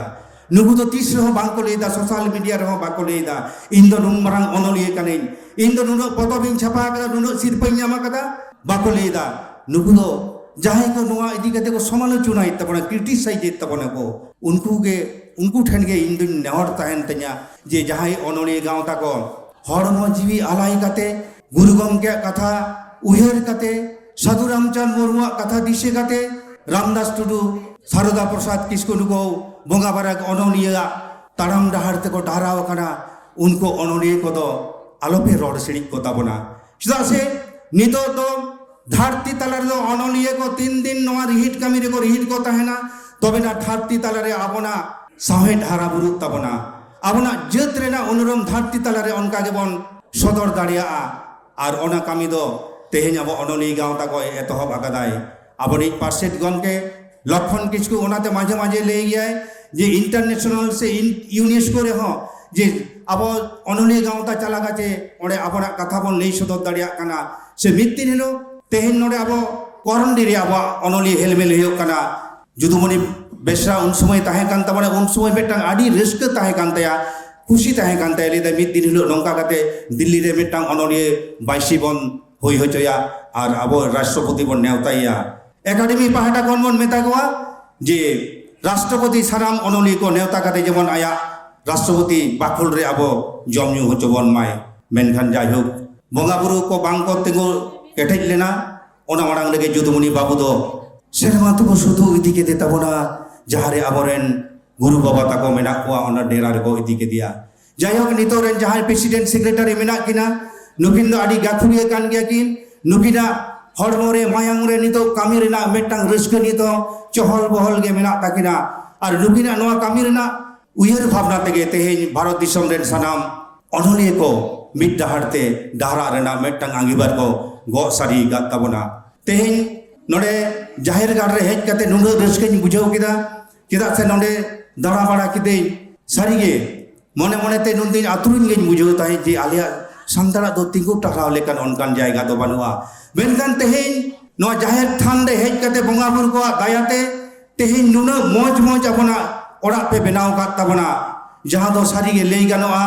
ᱱᱩᱠᱩ ᱫᱚ ᱛᱤᱥ ᱨᱮᱦᱚᱸ ᱵᱟᱝᱠᱚ ᱞᱟᱹᱭᱫᱟ, ᱥᱳᱥᱟᱞ ᱢᱤᱰᱤᱭᱟ ᱨᱮᱦᱚᱸ ᱵᱟᱠᱚ ᱞᱟᱹᱭᱫᱟ, "ᱤᱧ ᱫᱚ ᱱᱩᱱ ᱢᱟᱨᱟᱝ ᱚᱱᱚᱞᱤᱭᱟᱹ ᱠᱟᱹᱱᱟᱹᱧ, ᱤᱧ ᱫᱚ ᱱᱩᱱᱟᱹᱜ ᱯᱚᱛᱚᱵ ᱤᱧ ᱪᱷᱟᱯᱟ ᱟᱠᱟᱫᱟ, ᱱᱩᱱᱟᱹᱜ ᱥᱤᱨᱯᱟᱹᱧ ᱧᱟᱢ ᱟᱠᱟᱫᱟ", ᱵᱟᱠᱚ ᱞᱟᱹᱭᱫᱟ᱾ ᱱᱩᱠᱩ ᱫᱚ ᱡᱟᱦᱟᱸᱭ ᱠᱚ ᱱᱚᱣᱟ ᱤᱫᱤ ᱠᱟᱛᱮ ᱠᱚ ᱥᱚᱢᱟᱞᱳᱪᱚᱱᱟᱭᱮᱫ ᱛᱟᱵᱚᱱᱟ, ᱠᱨᱤᱴᱤᱥᱟᱭᱤᱡᱮᱫ ᱛᱟᱵᱚᱱᱟ ᱠᱚ, ᱩᱱᱠᱩ ᱜᱮ, ᱩᱱᱠᱩ ᱴᱷᱮᱱ ᱜᱮ ᱤᱧ ᱫᱩᱧ ᱱᱮᱦᱚᱨ ᱛᱟᱦᱮᱱ ᱛᱤᱧᱟ ᱡᱮ ᱡᱟᱦᱟᱸᱭ ᱚᱱᱚᱞᱤᱭᱟᱹ ᱜᱟᱶᱛᱟ ᱠᱚ ᱦᱚᱲᱢᱚ ᱡᱤᱣᱤ ᱟᱞᱟᱭ ᱠᱟᱛᱮ, ᱜᱩᱨᱩ ᱜᱚᱢᱠᱮᱭᱟᱜ ᱠᱟᱛᱷᱟ ᱩᱭᱦᱟᱹᱨ ᱠᱟᱛᱮ, ᱥᱟᱹᱫᱷᱩ ᱨᱟᱢᱪᱟᱸᱫᱽ ᱢᱩᱨᱢᱩᱣᱟᱜ ᱠᱟᱛᱷᱟ ᱫᱤᱥᱟᱹ ᱠᱟᱛᱮ, ᱨᱟᱢᱫᱟᱥ ᱴᱩᱰᱩ, ᱥᱟᱨᱚᱫᱟ ᱯᱨᱚᱥᱟᱫᱽ ᱠᱤᱥᱠᱩ ᱱᱩᱠᱩ ᱵᱚᱸᱜᱟ ᱵᱟᱨᱟᱠ ᱚᱱᱚᱞᱤᱭᱟᱹᱣᱟᱜ ᱛᱟᱲᱟᱢ ᱰᱟᱦᱟᱨ ᱛᱮᱠᱚ ᱰᱟᱦᱨᱟᱣ ᱟᱠᱟᱱᱟ, ᱩᱱᱠᱩ ᱚᱱᱚᱞᱤᱭᱟᱹ ᱠᱚᱫᱚ ᱟᱞᱚᱯᱮ ᱨᱚᱲ ᱥᱤᱲᱤᱡ ᱠᱚ ᱛᱟᱵᱚᱱᱟ᱾ ᱪᱮᱫᱟᱜ ᱥᱮ ᱱᱤᱛᱚᱜ ᱫᱚ ᱫᱷᱟᱹᱨᱛᱤ ᱛᱟᱞᱟ ᱨᱮᱫᱚ ᱚᱱᱚᱞᱤᱭᱟᱹ ᱠᱚ ᱛᱤᱱ ᱫᱤᱱ ᱱᱚᱣᱟ ᱨᱤᱦᱤᱴ ᱠᱟᱹᱢᱤ ᱨᱮᱠᱚ ᱨᱤᱦᱤᱴ ᱠᱚ ᱛᱟᱦᱮᱱᱟ, ᱛᱚᱵᱮᱱᱟ ᱫᱷᱟᱹᱨᱛᱤ ᱛᱟᱞᱟᱨᱮ ᱟᱵᱚᱱᱟᱜ ᱥᱟᱶᱦᱮᱫ ᱦᱟᱨᱟ ᱵᱩᱨᱩᱜ ᱛᱟᱵᱚᱱᱟ, ᱟᱵᱚᱱᱟᱜ ᱡᱟᱹᱛ ᱨᱮᱱᱟᱜ ᱩᱱᱩᱨᱩᱢ ᱫᱷᱟᱹᱨᱛᱤ ᱛᱟᱞᱟᱨᱮ ᱚᱱᱠᱟ ᱜᱮᱵᱚᱱ ᱥᱚᱫᱚᱨ ᱫᱟᱲᱮᱭᱟᱜᱼᱟ᱾ ᱟᱨ ᱚᱱᱟ ᱠᱟᱹᱢᱤ ᱫᱚ ᱛᱮᱦᱮᱧ ᱟᱵᱚ ᱚᱱᱚᱞᱤᱭᱟᱹ ᱜᱟᱶᱛᱟ ᱠᱚ ᱮᱛᱚᱦᱚᱵ ᱟᱠᱟᱫᱟᱭ᱾ ᱟᱵᱚᱨᱤᱡ ᱯᱟᱨᱥᱮᱛ ᱜᱚᱢᱠᱮ ᱞᱚᱠᱠᱷᱚᱱ ᱠᱤᱥᱠᱩ ᱚᱱᱟᱛᱮ ᱢᱟᱡᱷᱮ ᱢᱟᱡᱷᱮ ᱞᱟᱹᱭ ᱜᱮᱭᱟᱭ ᱡᱮ ᱤᱱᱴᱟᱨᱱᱮᱥᱚᱱᱟᱞ ᱥᱮ ᱤᱱ-, ᱤᱭᱩᱱᱮᱥᱠᱳ ᱨᱮᱦᱚᱸ ᱡᱮ ᱟᱵᱚ ᱚᱱᱚᱞᱤᱭᱟᱹ ᱜᱟᱶᱛᱟ ᱪᱟᱞᱟᱣ ᱠᱟᱛᱮ ᱚᱸᱰᱮ ᱟᱵᱚᱱᱟᱜ ᱠᱟᱛᱷᱟ ᱵᱚᱱ ᱞᱟᱹᱭ ᱥᱚᱫᱚᱨ ᱫᱟᱲᱮᱭᱟᱜ ᱠᱟᱱᱟ, ᱥᱮ ᱢᱤᱫ ᱫᱤᱱ ᱦᱤᱞᱳᱜ ᱛᱮᱦᱮᱧ ᱱᱚᱰᱮ ᱟᱵᱚ ᱠᱚᱨᱚᱱᱰᱤ ᱨᱮ ᱟᱵᱚᱣᱟᱜ ᱚᱱᱚᱞᱤᱭᱟᱹ ᱦᱮᱞᱢᱮᱞ ᱦᱩᱭᱩᱜ ᱠᱟᱱᱟ᱾ ᱡᱩᱫᱩᱢᱚᱱᱤ ᱵᱮᱥᱨᱟ ᱩᱱ ᱥᱚᱢᱚᱭ ᱛᱟᱦᱮᱸ ᱠᱟᱱ ᱛᱟᱵᱚᱱᱟ, ᱩᱱ ᱥᱚᱢᱚᱭ ᱢᱤᱫᱴᱟᱝ ᱟᱹᱰᱤ ᱨᱟᱹᱥᱠᱟᱹ ᱛᱟᱦᱮᱸ ᱠᱟᱱ ᱛᱟᱭᱟ, ᱠᱩᱥᱤ ᱛᱟᱦᱮᱸ ᱠᱟᱱ ᱛᱟᱭᱟ, ᱞᱟᱹᱭᱫᱟᱭ, "ᱢᱤᱫ ᱫᱤᱱ ᱦᱤᱞᱳᱜ ᱱᱚᱝᱠᱟ ᱠᱟᱛᱮ ᱫᱤᱞᱞᱤ ᱨᱮ ᱢᱤᱫᱴᱟᱝ ᱚᱱᱚᱞᱤᱭᱟᱹ ᱵᱟᱭᱥᱤ ᱵᱚᱱ ᱦᱩᱭ ᱦᱚᱪᱚᱭᱟ ᱟᱨ ᱟᱵᱚ ᱨᱟᱥᱴᱨᱚᱯᱚᱛᱤ ᱵᱚᱱ ᱱᱮᱣᱛᱟᱭᱮᱭᱟ᱾" ᱮᱠᱟᱰᱮᱢᱤ ᱯᱟᱦᱴᱟ ᱠᱷᱚᱱ ᱵᱚᱱ ᱢᱮᱛᱟ ᱠᱚᱣᱟ ᱡᱮ ᱨᱟᱥᱴᱨᱚᱯᱚᱛᱤ ᱥᱟᱱᱟᱢ ᱚᱱᱚᱞᱤᱭᱟᱹ ᱠᱚ ᱱᱮᱣᱛᱟ ᱠᱟᱛᱮ ᱡᱮᱢᱚᱱ ᱟᱭᱟᱜ ᱨᱟᱥᱴᱨᱚᱯᱚᱛᱤ ᱵᱟᱠᱷᱳᱞ ᱨᱮ ᱟᱵᱚ ᱡᱚᱢ ᱧᱩ ᱦᱚᱪᱚ ᱵᱚᱱ ᱢᱟᱭ᱾ ᱢᱮᱱᱠᱷᱟᱱ ᱡᱟᱭᱦᱳᱠ, ᱵᱚᱸᱜᱟ ᱵᱩᱨᱩ ᱠᱚ ᱵᱟᱝ ᱠᱚ ᱛᱤᱸᱜᱩ ᱠᱮᱴᱮᱡ ᱞᱮᱱᱟ᱾ ᱚᱱᱟ ᱢᱟᱲᱟᱝ ᱨᱮᱜᱮ ᱡᱩᱫᱩᱢᱩᱱᱤ ᱵᱟᱹᱵᱩ ᱫᱚ ᱥᱮᱨᱢᱟ ᱛᱮᱠᱚ ᱥᱩᱫᱷᱩ ᱤᱫᱤ ᱠᱮᱫᱮ ᱛᱟᱵᱚᱱᱟ, ᱡᱟᱦᱟᱸ ᱨᱮ ᱟᱵᱚᱨᱮᱱ ᱜᱩᱨᱩ ᱵᱟᱵᱟ ᱛᱟᱠᱚ ᱢᱮᱱᱟᱜ ᱠᱚᱣᱟ, ᱚᱱᱟ ᱰᱮᱨᱟ ᱨᱮᱠᱚ ᱤᱫᱤ ᱠᱮᱫᱮᱭᱟ᱾ ᱡᱟᱭᱦᱳᱠ, ᱱᱤᱛᱚᱜ ᱨᱮᱱ ᱡᱟᱦᱟᱸᱭ ᱯᱨᱮᱥᱤᱰᱮᱱᱴ ᱥᱮᱠᱨᱮᱴᱟᱨᱤ ᱢᱮᱱᱟᱜ ᱠᱤᱱᱟ, ᱱᱩᱠᱤᱱ ᱫᱚ ᱟᱹᱰᱤ ᱜᱟᱹᱠᱷᱩᱲᱤᱭᱟᱹ ᱠᱟᱱ ᱜᱮᱭᱟ ᱠᱤᱱ᱾ ᱱᱩᱠᱤᱱᱟᱜ ᱦᱚᱲᱢᱚ ᱨᱮ, ᱢᱟᱭᱟᱝ ᱨᱮ ᱱᱤᱛᱚᱜ ᱠᱟᱹᱢᱤ ᱨᱮᱱᱟᱜ ᱢᱤᱫᱴᱟᱝ ᱨᱟᱹᱥᱠᱟᱹ ᱱᱤᱛ ᱦᱚᱸ ᱪᱚᱦᱚᱞ ᱵᱚᱦᱚᱞ ᱜᱮ ᱢᱮᱱᱟᱜ ᱛᱟᱹᱠᱤᱱᱟ᱾ ᱟᱨ ᱱᱩᱠᱤᱱᱟᱜ ᱱᱚᱣᱟ ᱠᱟᱹᱢᱤ ᱨᱮᱱᱟᱜ ᱩᱭᱦᱟᱹᱨ ᱵᱷᱟᱵᱽᱱᱟ ᱛᱮᱜᱮ ᱛᱮᱦᱮᱧ ᱵᱷᱟᱨᱚᱛ ᱫᱤᱥᱚᱢ ᱨᱮᱱ ᱥᱟᱱᱟᱢ ᱚᱱᱚᱞᱤᱭᱟᱹ ᱠᱚ ᱢᱤᱫ ᱰᱟᱦᱟᱨ ᱛᱮ ᱰᱟᱦᱨᱟᱜ ᱨᱮᱱᱟᱜ ᱢᱤᱫᱴᱟᱝ ᱟᱸᱜᱤᱵᱷᱟᱨ ᱠᱚ ᱜᱚᱜ ᱥᱟᱹᱨᱤ ᱟᱠᱟᱫ ᱛᱟᱵᱚᱱᱟ᱾ ᱛᱮᱦᱮᱧ ᱱᱚᱰᱮ ᱡᱟᱦᱮᱨ ᱜᱟᱲ ᱨᱮ ᱦᱮᱡ ᱠᱟᱛᱮ ᱱᱩᱱᱟᱹᱜ ᱨᱟᱹᱥᱠᱟᱹᱧ ᱵᱩᱡᱷᱟᱹᱣ ᱠᱮᱫᱟ, ᱪᱮᱫᱟᱜ ᱥᱮ ᱱᱚᱰᱮ ᱫᱟᱬᱟ ᱵᱟᱲᱟ ᱠᱤᱫᱟᱹᱧ, ᱥᱟᱹᱨᱤᱜᱮ ᱢᱚᱱᱮ ᱢᱚᱱᱮᱛᱮ ᱱᱩᱱᱫᱤᱱ ᱟᱹᱛᱩᱨᱤᱧ ᱜᱮᱧ ᱵᱩᱡᱷᱟᱹᱣ ᱛᱟᱦᱮᱸᱫ ᱡᱮ ᱟᱞᱮᱭᱟᱜ ᱥᱟᱱᱛᱟᱲᱟᱜ ᱫᱚ ᱛᱤᱸᱜᱩ ᱴᱟᱨᱦᱟᱣ ᱞᱮᱠᱟᱱ ᱚᱱᱠᱟᱱ ᱡᱟᱭᱜᱟ ᱫᱚ ᱵᱟᱹᱱᱩᱜᱼᱟ᱾ ᱢᱮᱱᱠᱷᱟᱱ ᱛᱮᱦᱮᱧ ᱱᱚᱣᱟ ᱡᱟᱦᱮᱨ ᱛᱷᱟᱱ ᱨᱮ ᱦᱮᱡ ᱠᱟᱛᱮ ᱵᱚᱸᱜᱟ ᱵᱩᱨᱩ ᱠᱚᱣᱟᱜ ᱫᱟᱭᱟᱛᱮ ᱛᱮᱦᱮᱧ ᱱᱩᱱᱟᱹᱜ ᱢᱚᱡᱽ ᱢᱚᱡᱽ ᱟᱵᱚᱱᱟᱜ ᱚᱲᱟᱜ ᱯᱮ ᱵᱮᱱᱟᱣ ᱟᱠᱟᱫ ᱛᱟᱵᱚᱱᱟ, ᱡᱟᱦᱟᱸ ᱫᱚ ᱥᱟᱹᱨᱤᱜᱮ ᱞᱟᱹᱭ ᱜᱟᱱᱚᱜᱼᱟ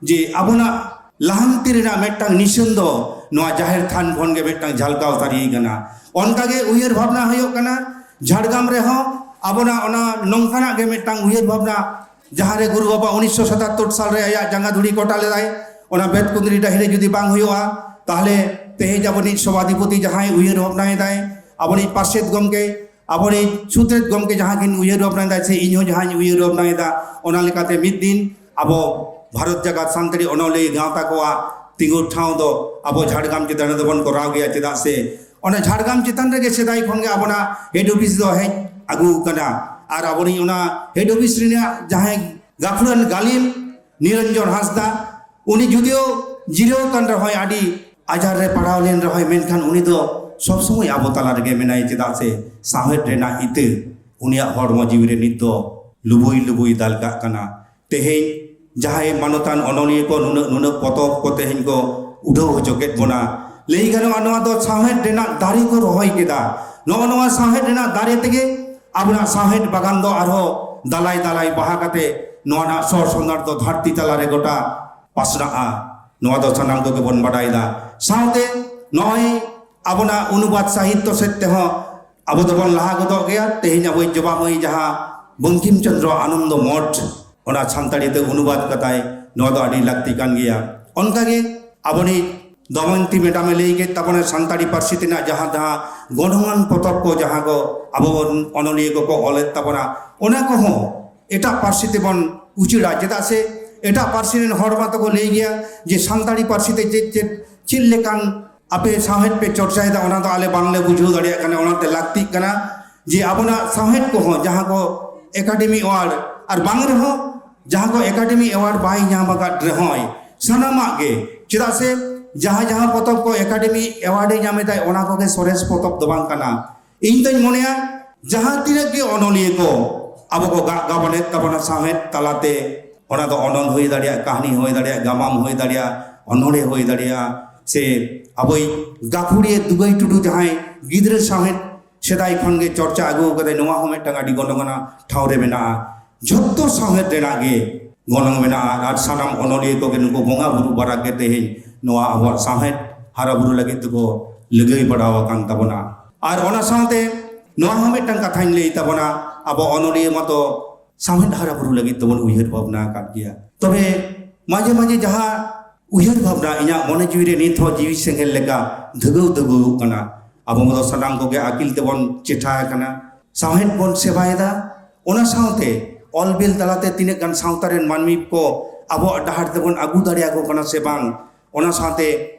ᱡᱮ ᱟᱵᱚᱱᱟᱜ ᱞᱟᱦᱟᱱᱛᱤ ᱨᱮᱱᱟᱜ ᱢᱤᱫᱴᱟᱝ ᱱᱤᱥᱟᱹᱱ ᱫᱚ ᱱᱚᱣᱟ ᱡᱟᱦᱮᱨ ᱛᱷᱟᱱ ᱠᱷᱚᱱ ᱜᱮ ᱢᱤᱫᱴᱟᱝ ᱡᱷᱟᱞᱠᱟᱣ ᱥᱟᱹᱨᱤ ᱠᱟᱱᱟ᱾ ᱚᱱᱠᱟᱜᱮ ᱩᱭᱦᱟᱹᱨ ᱵᱷᱟᱵᱽᱱᱟ ᱦᱩᱭᱩᱜ ᱠᱟᱱᱟ ᱡᱷᱟᱲᱜᱨᱟᱢ ᱨᱮᱦᱚᱸ ᱟᱵᱚᱱᱟᱜ ᱚᱱᱟ ᱱᱚᱝᱠᱟᱱᱟᱜ ᱜᱮ ᱢᱤᱫᱴᱟᱝ ᱩᱭᱦᱟᱹᱨ ᱵᱷᱟᱵᱽᱱᱟ, ᱡᱟᱦᱟᱸ ᱨᱮ ᱜᱩᱨᱩ ᱵᱟᱵᱟ ᱩᱱᱤᱥᱥᱚ ᱥᱟᱛᱟᱛᱛᱳᱨ ᱥᱟᱞ ᱨᱮ ᱟᱭᱟᱜ ᱡᱟᱸᱜᱟ ᱫᱷᱩᱲᱤ ᱠᱚᱴᱟ ᱞᱮᱫᱟᱭ, ᱚᱱᱟ ᱵᱮᱛᱠᱩᱸᱫᱽᱨᱤ ᱰᱟᱹᱦᱤ ᱨᱮ ᱡᱩᱫᱤ ᱵᱟᱝ ᱦᱩᱭᱩᱜᱼᱟ, ᱛᱟᱦᱚᱞᱮ ᱛᱮᱦᱮᱧ ᱟᱵᱚᱱᱤᱡ ᱥᱚᱵᱷᱟᱫᱷᱤᱯᱚᱛᱤ ᱡᱟᱦᱟᱸᱭ ᱩᱭᱦᱟᱹᱨ ᱵᱷᱟᱵᱽᱱᱟᱭᱮᱫᱟᱭ, ᱟᱵᱚᱱᱤᱡ ᱯᱟᱨᱥᱮᱛ ᱜᱚᱢᱠᱮ, ᱟᱵᱚᱱᱤᱡ ᱥᱩᱛᱨᱮᱛ ᱜᱚᱢᱠᱮ ᱡᱟᱦᱟᱸ ᱠᱤᱱ ᱩᱭᱦᱟᱹᱨ ᱵᱷᱟᱵᱽᱱᱟᱭᱮᱫᱟ, ᱥᱮ ᱤᱧ ᱦᱚᱸ ᱡᱟᱦᱟᱸᱧ ᱩᱭᱦᱟᱹᱨ ᱵᱷᱟᱵᱽᱱᱟᱭᱮᱫᱟ, ᱚᱱᱟ ᱞᱮᱠᱟᱛᱮ ᱢᱤᱫ ᱫᱤᱱ ᱟᱵᱚ ᱵᱷᱟᱨᱚᱛ ᱡᱟᱠᱟᱛ ᱥᱟᱱᱛᱟᱲᱤ ᱚᱱᱚᱞᱤᱭᱟᱹ ᱜᱟᱶᱛᱟ ᱠᱚᱣᱟᱜ ᱛᱤᱸᱜᱩ ᱴᱷᱟᱶ ᱫᱚ ᱟᱵᱚ ᱡᱷᱟᱲᱜᱨᱟᱢ ᱪᱮᱛᱟᱱ ᱨᱮᱫᱚ ᱵᱚᱱ ᱠᱚᱨᱟᱣ ᱜᱮᱭᱟ᱾ ᱪᱮᱫᱟᱜ ᱥᱮ ᱚᱱᱟ ᱡᱷᱟᱲᱜᱨᱟᱢ ᱪᱮᱛᱟᱱ ᱨᱮᱜᱮ ᱥᱮᱫᱟᱭ ᱠᱷᱚᱱ ᱜᱮ ᱟᱵᱚᱱᱟᱜ ᱦᱮᱰ ᱚᱯᱷᱤᱥ ᱫᱚ ᱦᱮᱡ ᱟᱹᱜᱩ ᱟᱠᱟᱱᱟ᱾ ᱟᱨ ᱟᱵᱚᱱᱤᱡ ᱚᱱᱟ ᱦᱮᱰ ᱚᱯᱷᱤᱥ ᱨᱮᱱᱟᱜ ᱡᱟᱦᱟᱸᱭ ᱜᱟᱹᱠᱷᱩᱲᱟᱱ ᱜᱟᱹᱞᱤᱢ ᱱᱤᱨᱚᱧᱡᱚᱱ ᱦᱟᱸᱥᱫᱟ, ᱩᱱᱤ ᱡᱩᱫᱤᱭᱳ ᱡᱤᱨᱟᱹᱣ ᱠᱟᱱ ᱨᱮᱦᱚᱸᱭ, ᱟᱹᱰᱤ ᱟᱡᱟᱨ ᱨᱮ ᱯᱟᱲᱟᱣ ᱞᱮᱱ ᱨᱮᱦᱚᱸᱭ, ᱢᱮᱱᱠᱷᱟᱱ ᱩᱱᱤ ᱫᱚ ᱥᱚᱵᱽ ᱥᱚᱢᱚᱭ ᱟᱵᱚ ᱛᱟᱞᱟ ᱨᱮᱜᱮ ᱢᱮᱱᱟᱭᱟ᱾ ᱪᱮᱫᱟᱜ ᱥᱮ ᱥᱟᱶᱦᱮᱫ ᱨᱮᱱᱟᱜ ᱤᱛᱟᱹ ᱩᱱᱤᱭᱟᱜ ᱦᱚᱲᱢᱚ ᱡᱤᱣᱤ ᱨᱮ ᱱᱤᱛ ᱫᱚ ᱞᱩᱵᱩᱭ ᱞᱩᱵᱩᱭ ᱫᱟᱞᱠᱟᱜ ᱠᱟᱱᱟ᱾ ᱛᱮᱦᱮᱧ ᱡᱟᱦᱟᱸᱭ ᱢᱟᱱᱚᱛᱟᱱ ᱚᱱᱚᱞᱤᱭᱟᱹ ᱠᱚ ᱱᱩᱱᱟᱹᱜ ᱱᱩᱱᱟᱹᱜ ᱯᱚᱛᱚᱵ ᱠᱚ ᱛᱮᱦᱮᱧ ᱠᱚ ᱩᱰᱷᱟᱹᱣ ᱦᱚᱪᱚ ᱠᱮᱫ ᱵᱚᱱᱟ, ᱞᱟᱹᱭ ᱜᱟᱱᱚᱜᱼᱟ ᱱᱚᱣᱟ ᱫᱚ ᱥᱟᱶᱦᱮᱫ ᱨᱮᱱᱟᱜ ᱫᱟᱨᱮ ᱠᱚ ᱨᱚᱦᱚᱭ ᱠᱮᱫᱟ᱾ ᱱᱚᱜᱼᱚ ᱱᱚᱣᱟ ᱥᱟᱶᱦᱮᱫ ᱨᱮᱱᱟᱜ ᱫᱟᱨᱮ ᱛᱮᱜᱮ ᱟᱵᱚᱱᱟᱜ ᱥᱟᱶᱦᱮᱫ ᱵᱟᱜᱟᱱ ᱫᱚ ᱟᱨᱦᱚᱸ ᱫᱟᱞᱟᱭ ᱫᱟᱞᱟᱭ ᱵᱟᱦᱟ ᱠᱟᱛᱮ ᱱᱚᱣᱟ ᱨᱮᱱᱟᱜ ᱥᱚᱨ ᱥᱚᱸᱫᱷᱟᱲ ᱫᱚ ᱫᱷᱟᱹᱨᱛᱤ ᱛᱟᱞᱟᱨᱮ ᱜᱚᱴᱟ ᱯᱟᱥᱱᱟᱜᱼᱟ᱾ ᱱᱚᱣᱟ ᱫᱚ ᱥᱟᱱᱟᱢ ᱠᱚᱜᱮ ᱵᱚᱱ ᱵᱟᱰᱟᱭᱮᱫᱟ᱾ ᱥᱟᱶᱛᱮ ᱱᱚᱜᱼᱚᱭ ᱟᱵᱚᱱᱟᱜ ᱚᱱᱩᱵᱟᱫ ᱥᱟᱦᱤᱛᱛᱚ ᱥᱮᱫ ᱛᱮᱦᱚᱸ ᱟᱵᱚ ᱫᱚᱵᱚᱱ ᱞᱟᱦᱟ ᱜᱚᱫᱚᱜ ᱜᱮᱭᱟ᱾ ᱛᱮᱦᱮᱧ ᱟᱵᱚᱭᱤᱡ ᱡᱚᱵᱟ ᱢᱟᱹᱭ ᱡᱟᱦᱟᱸ ᱵᱚᱝᱠᱤᱢ ᱪᱚᱸᱫᱽᱨᱚ ᱟᱱᱚᱱᱫᱚ ᱢᱚᱴᱷ ᱚᱱᱟ ᱥᱟᱱᱛᱟᱲᱤ ᱛᱮ ᱚᱱᱩᱵᱟᱫ ᱠᱟᱫᱟᱭ, ᱱᱚᱣᱟ ᱫᱚ ᱟᱹᱰᱤ ᱞᱟᱹᱠᱛᱤ ᱠᱟᱱ ᱜᱮᱭᱟ᱾ ᱚᱱᱠᱟᱜᱮ ᱟᱵᱚᱱᱤᱡ ᱫᱚᱢᱚᱭᱚᱱᱛᱤ ᱢᱮᱰᱟᱢᱮ ᱞᱟᱹᱭ ᱠᱮᱫ ᱛᱟᱵᱚᱱᱟ ᱥᱟᱱᱛᱟᱲᱤ ᱯᱟᱹᱨᱥᱤ ᱛᱮᱱᱟᱜ ᱡᱟᱦᱟᱸ ᱡᱟᱦᱟᱸ ᱜᱚᱱᱚᱝᱟᱱ ᱯᱚᱛᱚᱵ ᱠᱚ ᱡᱟᱦᱟᱸ ᱠᱚ ᱟᱵᱚ ᱵᱚᱱ ᱚᱱᱚᱞᱤᱭᱟᱹ ᱠᱚᱠᱚ ᱚᱞᱮᱫ ᱛᱟᱵᱚᱱᱟ, ᱚᱱᱟ ᱠᱚᱦᱚᱸ ᱮᱴᱟᱜ ᱯᱟᱹᱨᱥᱤ ᱛᱮᱵᱚᱱ ᱩᱪᱟᱹᱲᱟ᱾ ᱪᱮᱫᱟᱜ ᱥᱮ ᱮᱴᱟᱜ ᱯᱟᱹᱨᱥᱤ ᱨᱮᱱ ᱦᱚᱲ ᱢᱟᱛᱚ ᱠᱚ ᱞᱟᱹᱭ ᱜᱮᱭᱟ ᱡᱮ ᱥᱟᱱᱛᱟᱲᱤ ᱯᱟᱹᱨᱥᱤ ᱛᱮ ᱪᱮᱫ ᱪᱮᱫ ᱪᱮᱫ ᱞᱮᱠᱟᱱ ᱟᱯᱮ ᱥᱟᱶᱦᱮᱫ ᱯᱮ ᱪᱚᱨᱪᱟᱭᱮᱫᱟ, ᱚᱱᱟ ᱫᱚ ᱟᱞᱮ ᱵᱟᱝᱞᱮ ᱵᱩᱡᱷᱟᱹᱣ ᱫᱟᱲᱮᱭᱟᱜ ᱠᱟᱱᱟ᱾ ᱚᱱᱟᱛᱮ ᱞᱟᱹᱠᱛᱤᱜ ᱠᱟᱱᱟ ᱡᱮ ᱟᱵᱚᱱᱟᱜ ᱥᱟᱶᱦᱮᱫ ᱠᱚᱦᱚᱸ ᱡᱟᱦᱟᱸ ᱠᱚ ᱮᱠᱟᱰᱮᱢᱤ ᱮᱣᱟᱨᱰ ᱟᱨ ᱵᱟᱝ ᱨᱮᱦᱚᱸ ᱡᱟᱦᱟᱸ ᱠᱚ ᱮᱠᱟᱰᱮᱢᱤ ᱮᱣᱟᱨᱰ ᱵᱟᱭ ᱧᱟᱢ ᱟᱠᱟᱫ ᱨᱮᱦᱚᱸᱭ, ᱥᱟᱱᱟᱢᱟᱜ ᱜᱮ, ᱪᱮᱫᱟᱜ ᱥᱮ ᱡᱟᱦᱟᱸ ᱡᱟᱦᱟᱸ ᱯᱚᱛᱚᱵ ᱠᱚ ᱮᱠᱟᱰᱮᱢᱤ ᱮᱣᱟᱨᱰ ᱮ ᱧᱟᱢ ᱮᱫᱟᱭ, ᱚᱱᱟ ᱠᱚᱜᱮ ᱥᱚᱨᱮᱥ ᱯᱚᱛᱚᱵ ᱫᱚ ᱵᱟᱝ ᱠᱟᱱᱟ᱾ ᱤᱧ ᱫᱚᱧ ᱢᱚᱱᱮᱭᱟ, ᱡᱟᱦᱟᱸ ᱛᱤᱱᱟᱹᱜ ᱜᱮ ᱚᱱᱚᱞᱤᱭᱟᱹ ᱠᱚ ᱟᱵᱚ ᱠᱚ ᱜᱟᱜ ᱜᱟᱵᱟᱱᱮᱫ ᱛᱟᱵᱚᱱᱟ ᱥᱟᱶᱦᱮᱫ ᱛᱟᱞᱟᱛᱮ, ᱚᱱᱟ ᱫᱚ ᱚᱱᱚᱞ ᱦᱩᱭ ᱫᱟᱲᱮᱭᱟᱜᱼᱟ, ᱠᱟᱹᱦᱱᱤ ᱦᱩᱭ ᱫᱟᱲᱮᱭᱟᱜᱼᱟ, ᱜᱟᱢᱟᱢ ᱦᱩᱭ ᱫᱟᱲᱮᱭᱟᱜᱼᱟ, ᱚᱱᱚᱬᱦᱮ ᱦᱩᱭ ᱫᱟᱲᱮᱭᱟᱜᱼᱟ, ᱥᱮ ᱟᱵᱚᱭᱤᱡ ᱜᱟᱹᱠᱷᱩᱲᱤᱭᱟᱹ ᱫᱩᱵᱟᱹᱭ ᱴᱩᱰᱩ ᱡᱟᱦᱟᱸᱭ ᱜᱤᱫᱽᱨᱟᱹ ᱥᱟᱶᱦᱮᱫ ᱥᱮᱫᱟᱭ ᱠᱷᱚᱱ ᱜᱮ ᱪᱚᱨᱪᱟ ᱟᱹᱜᱩ ᱠᱟᱫᱟᱭ, ᱱᱚᱣᱟ ᱦᱚᱸ ᱢᱤᱫᱴᱟᱝ ᱟᱹᱰᱤ ᱜᱚᱱᱚᱝ ᱟᱱᱟᱜ ᱴᱷᱟᱶ ᱨᱮ ᱢᱮᱱᱟᱜᱼᱟ᱾ ᱡᱷᱚᱛᱚ ᱥᱟᱶᱦᱮᱫ ᱨᱮᱱᱟᱜ ᱜᱮ ᱜᱚᱱᱚᱝ ᱢᱮᱱᱟᱜᱼᱟ᱾ ᱟᱨ ᱥᱟᱱᱟᱢ ᱚᱱᱚᱞᱤᱭᱟᱹ ᱠᱚᱜᱮ ᱱᱩᱠᱩ ᱵᱚᱸᱜᱟ ᱵᱩᱨᱩ ᱵᱟᱨᱟᱠ ᱜᱮ ᱛᱮᱦᱮᱧ ᱱᱚᱣᱟ ᱟᱵᱚᱣᱟᱜ ᱥᱟᱶᱦᱮᱫ ᱦᱟᱨᱟ ᱵᱩᱨᱩ ᱞᱟᱹᱜᱤᱫ ᱛᱮᱠᱚ ᱞᱟᱹᱜᱟᱹᱭ ᱵᱟᱲᱟ ᱟᱠᱟᱱ ᱛᱟᱵᱚᱱᱟ᱾ ᱟᱨ ᱚᱱᱟ ᱥᱟᱶᱛᱮ ᱱᱚᱣᱟ ᱦᱚᱸ ᱢᱤᱫᱴᱟᱝ ᱠᱟᱛᱷᱟᱧ ᱞᱟᱹᱭ ᱛᱟᱵᱚᱱᱟ, ᱟᱵᱚ ᱚᱱᱚᱞᱤᱭᱟᱹ ᱢᱟᱛᱚ ᱥᱟᱶᱦᱮᱫ ᱦᱟᱨᱟ ᱵᱩᱨᱩ ᱞᱟᱹᱜᱤᱫ ᱛᱮᱵᱚᱱ ᱩᱭᱦᱟᱹᱨ ᱵᱷᱟᱵᱽᱱᱟ ᱟᱠᱟᱫ ᱜᱮᱭᱟ᱾ ᱛᱚᱵᱮ ᱢᱟᱡᱷᱮ ᱢᱟᱡᱷᱮ ᱡᱟᱦᱟᱸ ᱩᱭᱦᱟᱹᱨ ᱵᱷᱟᱵᱽᱱᱟ ᱤᱧᱟᱹᱜ ᱢᱚᱱᱮ ᱡᱤᱣᱤ ᱨᱮ ᱱᱤᱛ ᱦᱚᱸ ᱡᱤᱣᱤ ᱥᱮᱸᱜᱮᱞ ᱞᱮᱠᱟ ᱫᱷᱟᱹᱜᱟᱹᱣ ᱫᱷᱟᱹᱜᱟᱹᱣᱚᱜ ᱠᱟᱱᱟ, ᱟᱵᱚ ᱢᱟᱛᱚ ᱥᱟᱱᱟᱢ ᱠᱚᱜᱮ ᱟᱹᱠᱤᱞ ᱛᱮᱵᱚᱱ ᱪᱮᱴᱷᱟ ᱟᱠᱟᱱᱟ, ᱥᱟᱶᱦᱮᱫ ᱵᱚᱱ ᱥᱮᱵᱟᱭᱮᱫᱟ, ᱚᱱᱟ ᱥᱟᱶᱛᱮ ᱚᱞ ᱵᱤᱞ ᱛᱟᱞᱟᱛᱮ ᱛᱤᱱᱟᱹᱜ ᱜᱟᱱ ᱥᱟᱶᱛᱟ ᱨᱮᱱ ᱢᱟᱹᱱᱢᱤ ᱠᱚ ᱟᱵᱚᱣᱟᱜ ᱰᱟᱦᱟᱨ ᱛᱮᱵᱚᱱ ᱟᱹᱜᱩ ᱫᱟᱲᱮᱭᱟᱠᱚ ᱠᱟᱱᱟ ᱥᱮ ᱵᱟᱝ, ᱚᱱᱟ ᱥᱟᱶᱛᱮ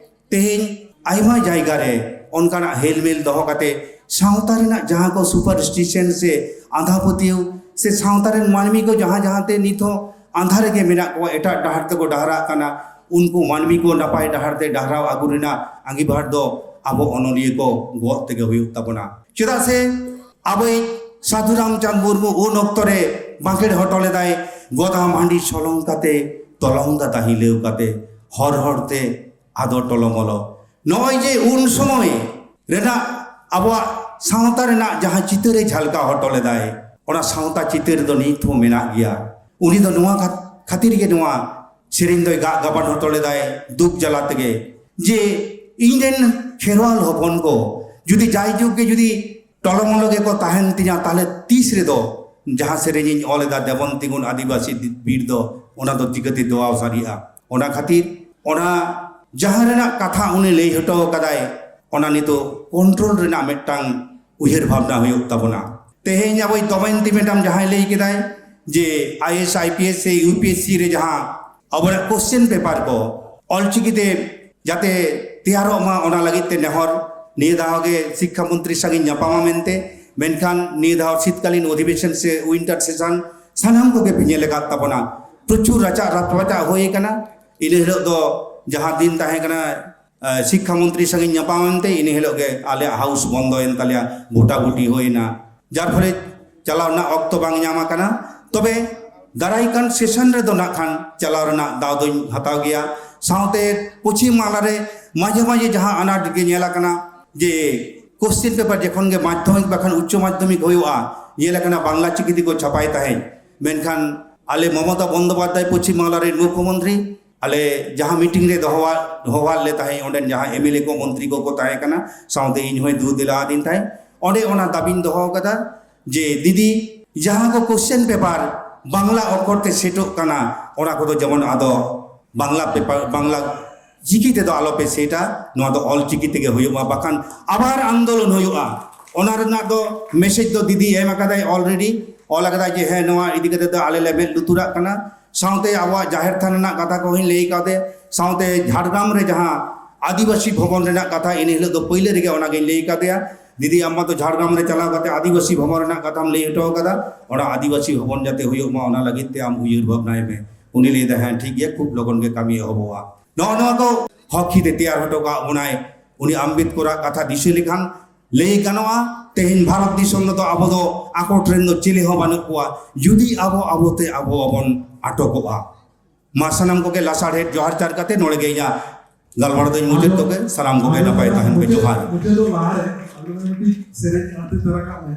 ᱛᱮᱦᱮᱧ ᱟᱭᱢᱟ ᱡᱟᱭᱜᱟ ᱨᱮ ᱚᱱᱠᱟᱱᱟᱜ ᱦᱮᱞᱢᱮᱞ ᱫᱚᱦᱚ ᱠᱟᱛᱮ ᱥᱟᱶᱛᱟ ᱨᱮᱱᱟᱜ ᱡᱟᱦᱟᱸ ᱠᱚ superstition ᱥᱮ ᱟᱸᱫᱷᱟ ᱯᱟᱹᱛᱭᱟᱹᱣ ᱥᱮ ᱥᱟᱶᱛᱟ ᱨᱮᱱ ᱢᱟᱹᱱᱢᱤ ᱠᱚ ᱡᱟᱦᱟᱸ ᱡᱟᱦᱟᱸ ᱛᱮ ᱱᱤᱛ ᱦᱚᱸ ᱟᱸᱫᱷᱟ ᱨᱮᱜᱮ ᱢᱮᱱᱟᱜ ᱠᱚᱣᱟ, ᱮᱴᱟᱜ ᱰᱟᱦᱟᱨ ᱛᱮᱠᱚ ᱰᱟᱦᱨᱟᱜ ᱠᱟᱱᱟ, ᱩᱱᱠᱩ ᱢᱟᱹᱱᱢᱤ ᱠᱚ ᱱᱟᱯᱟᱭ ᱰᱟᱦᱟᱨ ᱛᱮ ᱰᱟᱦᱨᱟᱣ ᱟᱹᱜᱩ ᱨᱮᱱᱟᱜ ᱟᱸᱜᱤᱵᱷᱟᱨ ᱫᱚ ᱟᱵᱚ ᱚᱱᱚᱞᱤᱭᱟᱹ ᱠᱚ ᱜᱚᱜ ᱛᱮᱜᱮ ᱦᱩᱭᱩᱜ ᱛᱟᱵᱚᱱᱟ᱾ ᱪᱮᱫᱟᱜ ᱥᱮ ᱟᱵᱚᱭᱤᱡ ᱥᱟᱹᱫᱷᱩ ᱨᱟᱢᱪᱟᱸᱫᱽ ᱢᱩᱨᱢᱩ ᱩᱱ ᱚᱠᱛᱚ ᱨᱮ ᱵᱟᱸᱠᱷᱮᱲ ᱦᱚᱴᱚ ᱞᱮᱫᱟᱭ, "ᱜᱚᱫᱟᱢ ᱦᱟᱺᱰᱤ ᱥᱚᱞᱚᱝ ᱠᱟᱛᱮ, ᱛᱚᱞᱚᱝ ᱫᱟᱫᱟ ᱦᱤᱞᱟᱹᱣ ᱠᱟᱛᱮ, ᱦᱚᱨ ᱦᱚᱨ ᱛᱮ ᱟᱫᱚ ᱴᱚᱞᱚᱢᱚᱞᱚ᱾" ᱱᱚᱜᱼᱚᱭ ᱡᱮ ᱩᱱ ᱥᱚᱢᱚᱭ ᱨᱮᱱᱟᱜ ᱟᱵᱚᱣᱟᱜ ᱥᱟᱶᱛᱟ ᱨᱮᱱᱟᱜ ᱡᱟᱦᱟᱸ ᱪᱤᱛᱟᱹᱨᱮ ᱡᱷᱟᱞᱠᱟᱣ ᱦᱚᱴᱚ ᱞᱮᱫᱟᱭ, ᱚᱱᱟ ᱥᱟᱶᱛᱟ ᱪᱤᱛᱟᱹᱨ ᱫᱚ ᱱᱤᱛ ᱦᱚᱸ ᱢᱮᱱᱟᱜ ᱜᱮᱭᱟ᱾ ᱩᱱᱤ ᱫᱚ ᱱᱚᱣᱟ ᱠᱷᱟᱛ-, ᱠᱷᱟᱹᱛᱤᱨ ᱜᱮ ᱱᱚᱣᱟ ᱥᱮᱨᱮᱧ ᱫᱚᱭ ᱜᱟᱜ ᱜᱟᱵᱟᱱ ᱦᱚᱴᱚ ᱞᱮᱫᱟᱭ ᱫᱩᱠ ᱡᱟᱞᱟ ᱛᱮᱜᱮ, ᱡᱮ ᱤᱧ ᱨᱮᱱ ᱠᱷᱮᱨᱣᱟᱞ ᱦᱚᱯᱚᱱ ᱠᱚ ᱡᱩᱫᱤ ᱡᱟᱭᱡᱩᱜᱽ ᱜᱮ ᱡᱩᱫᱤ ᱴᱚᱞᱚᱢᱚᱞᱚ ᱜᱮᱠᱚ ᱛᱟᱦᱮᱱ ᱛᱤᱧᱟ, ᱛᱟᱦᱞᱮ ᱛᱤᱥ ᱨᱮᱫᱚ ᱡᱟᱦᱟᱸ ᱥᱮᱨᱮᱧ ᱤᱧ ᱚᱞ ᱮᱫᱟ, ᱫᱮᱵᱚᱱ ᱛᱤᱸᱜᱩᱱ ᱟᱹᱫᱤᱵᱟᱹᱥᱤ ᱵᱤᱨ ᱫᱚ, ᱚᱱᱟ ᱫᱚ ᱪᱤᱠᱟᱹᱛᱮ ᱫᱚᱣᱟᱣ ᱥᱟᱹᱨᱤᱜᱼᱟ? ᱚᱱᱟ ᱠᱷᱟᱹᱛᱤᱨ ᱚᱱᱟ ᱡᱟᱦᱟᱸ ᱨᱮᱱᱟᱜ ᱠᱟᱛᱷᱟ ᱩᱱᱤ ᱞᱟᱹᱭ ᱦᱚᱴᱚ ᱠᱟᱫᱟᱭ, ᱚᱱᱟ ᱱᱤᱛᱚᱜ ᱠᱚᱱᱴᱨᱳᱞ ᱨᱮᱱᱟᱜ ᱢᱤᱫᱴᱟᱝ ᱩᱭᱦᱟᱹᱨ ᱵᱷᱟᱵᱽᱱᱟ ᱦᱩᱭᱩᱜ ᱛᱟᱵᱚᱱᱟ᱾ ᱛᱮᱦᱮᱧ ᱟᱵᱚᱭᱤᱡ ᱫᱚᱢᱚᱭᱚᱱᱛᱤ ᱢᱮᱰᱟᱢ ᱡᱟᱦᱟᱸᱭ ᱞᱟᱹᱭ ᱠᱮᱫᱟᱭ ᱡᱮ IAS, IPS ᱥᱮ UPSC ᱨᱮ ᱡᱟᱦᱟᱸ ᱟᱵᱚᱱᱟᱜ question paper ᱠᱚ ᱚᱞᱪᱤᱠᱤᱛᱮ ᱡᱟᱛᱮ ᱛᱮᱭᱟᱨᱚᱜ ᱢᱟ, ᱚᱱᱟ ᱞᱟᱹᱜᱤᱫ ᱛᱮ ᱱᱮᱦᱚᱨ ᱱᱤᱭᱟᱹ ᱫᱷᱟᱣ ᱜᱮ ᱥᱤᱠᱠᱷᱟ ᱢᱚᱱᱛᱨᱤ ᱥᱟᱶ ᱤᱧ ᱧᱟᱯᱟᱢᱟ ᱢᱮᱱᱛᱮ, ᱢᱮᱱᱠᱷᱟᱱ ᱱᱤᱭᱟᱹ ᱫᱷᱟᱣ ᱥᱤᱛᱠᱟᱞᱤᱱ ᱚᱫᱷᱤᱵᱮᱥᱚᱱ ᱥᱮ winter session ᱥᱟᱱᱟᱢ ᱠᱚᱜᱮ ᱯᱮ ᱧᱮᱞ ᱟᱠᱟᱫ ᱛᱟᱵᱚᱱᱟ, ᱯᱨᱚᱪᱩᱨ ᱨᱟᱪᱟᱜ ᱨᱟᱯᱪᱟᱜ ᱦᱩᱭ ᱟᱠᱟᱱᱟ᱾ ᱤᱱᱟᱹ ᱦᱤᱞᱳᱜ ᱫᱚ ᱡᱟᱦᱟᱸ ᱫᱤᱱ ᱛᱟᱦᱮᱸ ᱠᱟᱱᱟ, ᱮ, ᱥᱤᱠᱠᱷᱟ ᱢᱚᱱᱛᱨᱤ ᱥᱟᱝ ᱤᱧ ᱧᱟᱯᱟᱢ ᱮᱱᱛᱮ, ᱤᱱᱟᱹ ᱦᱤᱞᱳᱜ ᱜᱮ ᱟᱞᱮᱭᱟᱜ ᱦᱟᱣᱩᱥ ᱵᱚᱱᱫᱚᱭᱮᱱ ᱛᱟᱞᱮᱭᱟ, ᱵᱷᱳᱴᱟᱵᱷᱩᱴᱤ ᱦᱩᱭᱱᱟ, ᱡᱟᱨ ᱯᱷᱚᱞᱮ ᱪᱟᱞᱟᱣ ᱨᱮᱱᱟᱜ ᱚᱠᱛᱚ ᱵᱟᱝ ᱧᱟᱢ ᱟᱠᱟᱱᱟ᱾ ᱛᱚᱵᱮ ᱫᱟᱨᱟᱭ ᱠᱟᱱ ᱥᱮᱥᱚᱱ ᱨᱮᱫᱚ ᱱᱟᱜ ᱠᱷᱟᱱ ᱪᱟᱞᱟᱣ ᱨᱮᱱᱟᱜ ᱫᱟᱣ ᱫᱚᱧ ᱦᱟᱛᱟᱣ ᱜᱮᱭᱟ᱾ ᱥᱟᱶᱛᱮ ᱯᱚᱪᱷᱤᱢ ᱵᱟᱝᱞᱟ ᱨᱮ ᱢᱟᱡᱷᱮ ᱢᱟᱡᱷᱮ ᱡᱟᱦᱟᱸ ᱟᱱᱟᱴ ᱜᱮ ᱧᱮᱞ ᱟᱠᱟᱱᱟ, ᱡᱮ ᱠᱚᱥᱪᱮᱱ ᱯᱮᱯᱟᱨ ᱡᱚᱠᱷᱚᱱ ᱜᱮ ᱢᱟᱫᱽᱫᱷᱚᱢᱤᱠ ᱵᱟᱠᱷᱟᱱ ᱩᱪᱪᱚ ᱢᱟᱫᱽᱫᱷᱚᱢᱤᱠ ᱦᱩᱭᱩᱜᱼᱟ, ᱧᱮᱞ ᱟᱠᱟᱱᱟ ᱵᱟᱝᱞᱟ ᱪᱤᱠᱤ ᱛᱮᱠᱚ ᱪᱷᱟᱯᱟᱭ ᱛᱟᱦᱮᱸᱫ, ᱢᱮᱱᱠᱷᱟᱱ ᱟᱞᱮ ᱢᱚᱢᱚᱛᱟ ᱵᱚᱱᱫᱳᱯᱟᱫᱽᱫᱷᱟᱭ ᱯᱚᱪᱷᱤᱢ ᱵᱟᱝᱞᱟ ᱨᱮᱱ ᱢᱩᱠᱷᱭᱚᱢᱚᱱᱛᱨᱤ, ᱟᱞᱮ ᱡᱟᱦᱟᱸ ᱢᱤᱴᱤᱝ ᱨᱮ ᱫᱚᱦᱚᱣᱟᱫ ᱦᱚᱦᱚᱣᱟᱫ ᱞᱮ ᱛᱟᱦᱮᱸᱫ, ᱚᱸᱰᱮᱱ ᱡᱟᱦᱟᱸ ᱮᱢᱮᱞᱮ ᱠᱚ, ᱢᱚᱱᱛᱨᱤ ᱠᱚᱠᱚ ᱛᱟᱦᱮᱸ ᱠᱟᱱᱟ, ᱥᱟᱶᱛᱮ ᱤᱧ ᱦᱚᱸᱭ ᱫᱩ ᱫᱮᱞᱟ ᱟᱹᱫᱤᱧ ᱛᱟᱦᱮᱸᱫ᱾ ᱚᱸᱰᱮ ᱚᱱᱟ ᱫᱟᱵᱤᱧ ᱫᱚᱦᱚ ᱟᱠᱟᱫᱟ ᱡᱮ, ᱫᱤᱫᱤ, ᱡᱟᱦᱟᱸ ᱠᱚ ᱠᱚᱥᱪᱮᱱ ᱯᱮᱯᱟᱨ ᱵᱟᱝᱞᱟ ᱚᱠᱷᱚᱨ ᱛᱮ ᱥᱮᱴᱚᱜ ᱠᱟᱱᱟ, ᱚᱱᱟ ᱠᱚᱫᱚ ᱡᱮᱢᱚᱱ ᱟᱫᱚ ᱵᱟᱝᱞᱟ ᱯᱮᱯᱟᱨ, ᱵᱟᱝᱞᱟ ᱪᱤᱠᱤ ᱛᱮᱫᱚ ᱟᱞᱚᱯᱮ ᱥᱮᱴᱟ, ᱱᱚᱣᱟ ᱫᱚ ᱚᱞ ᱪᱤᱠᱤ ᱛᱮᱜᱮ ᱦᱩᱭᱩᱜ ᱢᱟ, ᱵᱟᱠᱷᱟᱱ ᱟᱵᱟᱨ ᱟᱱᱫᱳᱞᱚᱱ ᱦᱩᱭᱩᱜᱼᱟ᱾ ᱚᱱᱟ ᱨᱮᱱᱟᱜ ᱫᱚ ᱢᱮᱥᱮᱡᱽ ᱫᱚ ᱫᱤᱫᱤ ᱮᱢ ᱟᱠᱟᱫᱟᱭ, already ᱚᱞ ᱟᱠᱟᱫᱟᱭ ᱡᱮ, ᱦᱮᱸ, ᱱᱚᱣᱟ ᱤᱫᱤ ᱠᱟᱛᱮ ᱫᱚ ᱟᱞᱮ ᱞᱮ ᱢᱮᱫ ᱞᱩᱛᱩᱨᱟᱜ ᱠᱟᱱᱟ᱾ ᱥᱟᱶᱛᱮ ᱟᱵᱚᱣᱟᱜ ᱡᱟᱦᱮᱨ ᱛᱷᱟᱱ ᱨᱮᱱᱟᱜ ᱠᱟᱛᱷᱟ ᱠᱚᱦᱚᱸᱧ ᱞᱟᱹᱭ ᱠᱟᱫᱮ, ᱥᱟᱶᱛᱮ ᱡᱷᱟᱲᱜᱨᱟᱢ ᱨᱮ ᱡᱟᱦᱟᱸ ᱟᱹᱫᱤᱵᱟᱹᱥᱤ ᱵᱷᱚᱵᱚᱱ ᱨᱮᱱᱟᱜ ᱠᱟᱛᱷᱟ, ᱤᱱᱟᱹ ᱦᱤᱞᱳᱜ ᱫᱚ ᱯᱟᱹᱭᱞᱟᱹ ᱨᱮᱜᱮ ᱚᱱᱟᱜᱤᱧ ᱞᱟᱹᱭ ᱠᱟᱫᱮᱭᱟ, ᱫᱤᱫᱤ, ᱟᱢ ᱢᱟᱛᱚ ᱡᱷᱟᱲᱜᱨᱟᱢ ᱨᱮ ᱪᱟᱞᱟᱣ ᱠᱟᱛᱮ ᱟᱹᱫᱤᱵᱟᱹᱥᱤ ᱵᱷᱚᱵᱚᱱ ᱨᱮᱱᱟᱜ ᱠᱟᱛᱷᱟᱢ ᱞᱟᱹᱭ ᱦᱚᱴᱚ ᱠᱟᱫᱟ, ᱚᱱᱟ ᱟᱹᱫᱤᱵᱟᱹᱥᱤ ᱵᱷᱚᱵᱚᱱ ᱡᱟᱛᱮ ᱦᱩᱭᱩᱜ ᱢᱟ, ᱚᱱᱟ ᱞᱟᱹᱜᱤᱫ ᱛᱮ ᱟᱢ ᱩᱭᱦᱟᱹᱨ ᱵᱷᱟᱵᱽᱱᱟᱭ ᱢᱮ᱾ ᱩᱱᱤ ᱞᱟᱹᱭ ᱫᱟ, ᱦᱮᱸ, ᱴᱷᱤᱠ ᱜᱮᱭᱟ, ᱠᱷᱩᱵ ᱞᱚᱜᱚᱱ ᱜᱮ ᱠᱟᱹᱢᱤ ᱮᱦᱚᱵᱚᱜᱼᱟ᱾ ᱱᱚᱜᱼᱚ ᱱᱚᱣᱟ ᱠᱚ ᱦᱚᱠ ᱦᱤᱛᱮ ᱛᱮᱭᱟᱨ ᱦᱚᱴᱚ ᱠᱟᱜ ᱵᱚᱱᱟᱭ᱾ ᱩᱱᱤ ᱟᱢᱵᱮᱫᱠᱚᱨᱟᱜ ᱠᱟᱛᱷᱟ ᱫᱤᱥᱟᱹ ᱞᱮᱠᱷᱟᱱ ᱞᱟᱹᱭ ᱜᱟᱱᱚᱜᱼᱟ, ᱛᱮᱦᱮᱧ ᱵᱷᱟᱨᱚᱛ ᱫᱤᱥᱚᱢ ᱨᱮᱫᱚ ᱟᱵᱚ ᱫᱚ ᱟᱠᱚ ᱴᱷᱮᱱ ᱫᱚ ᱪᱤᱞᱤ ᱦᱚᱸ ᱵᱟᱹᱱᱩᱜ ᱠᱚᱣᱟ, ᱡᱩᱫᱤ ᱟᱵᱚ ᱟᱵᱚᱛᱮ ᱟᱵᱚ ᱵᱟᱵᱚᱱ ᱟᱴᱚᱠᱚᱜᱼᱟ᱾ ᱢᱟ ᱥᱟᱱᱟᱢ ᱠᱚᱜᱮ ᱞᱟᱥᱟᱲᱦᱮᱫ ᱡᱚᱦᱟᱨ ᱪᱟᱞ ᱠᱟᱛᱮ ᱱᱚᱰᱮ ᱜᱮ ᱤᱧᱟᱹᱜ ᱜᱟᱞᱢᱟᱨᱟᱣ ᱫᱚᱧ ᱢᱩᱪᱟᱹᱫ ᱠᱚᱜᱮ᱾ ᱥᱟᱱᱟᱢ ᱠᱚᱜᱮ ᱱᱟᱯᱟᱭ ᱛᱟᱦᱮᱱ ᱯᱮ᱾ ᱡᱚᱦᱟᱨ᱾ ᱢᱩᱪᱟᱹᱫᱚᱜ ᱞᱟᱦᱟᱨᱮ ᱟᱞᱮ ᱢᱤᱫᱴᱤᱡ ᱥᱮᱨᱮᱧ ᱟᱨ ᱛᱮ ᱨᱟᱠᱟᱵ ᱢᱮ᱾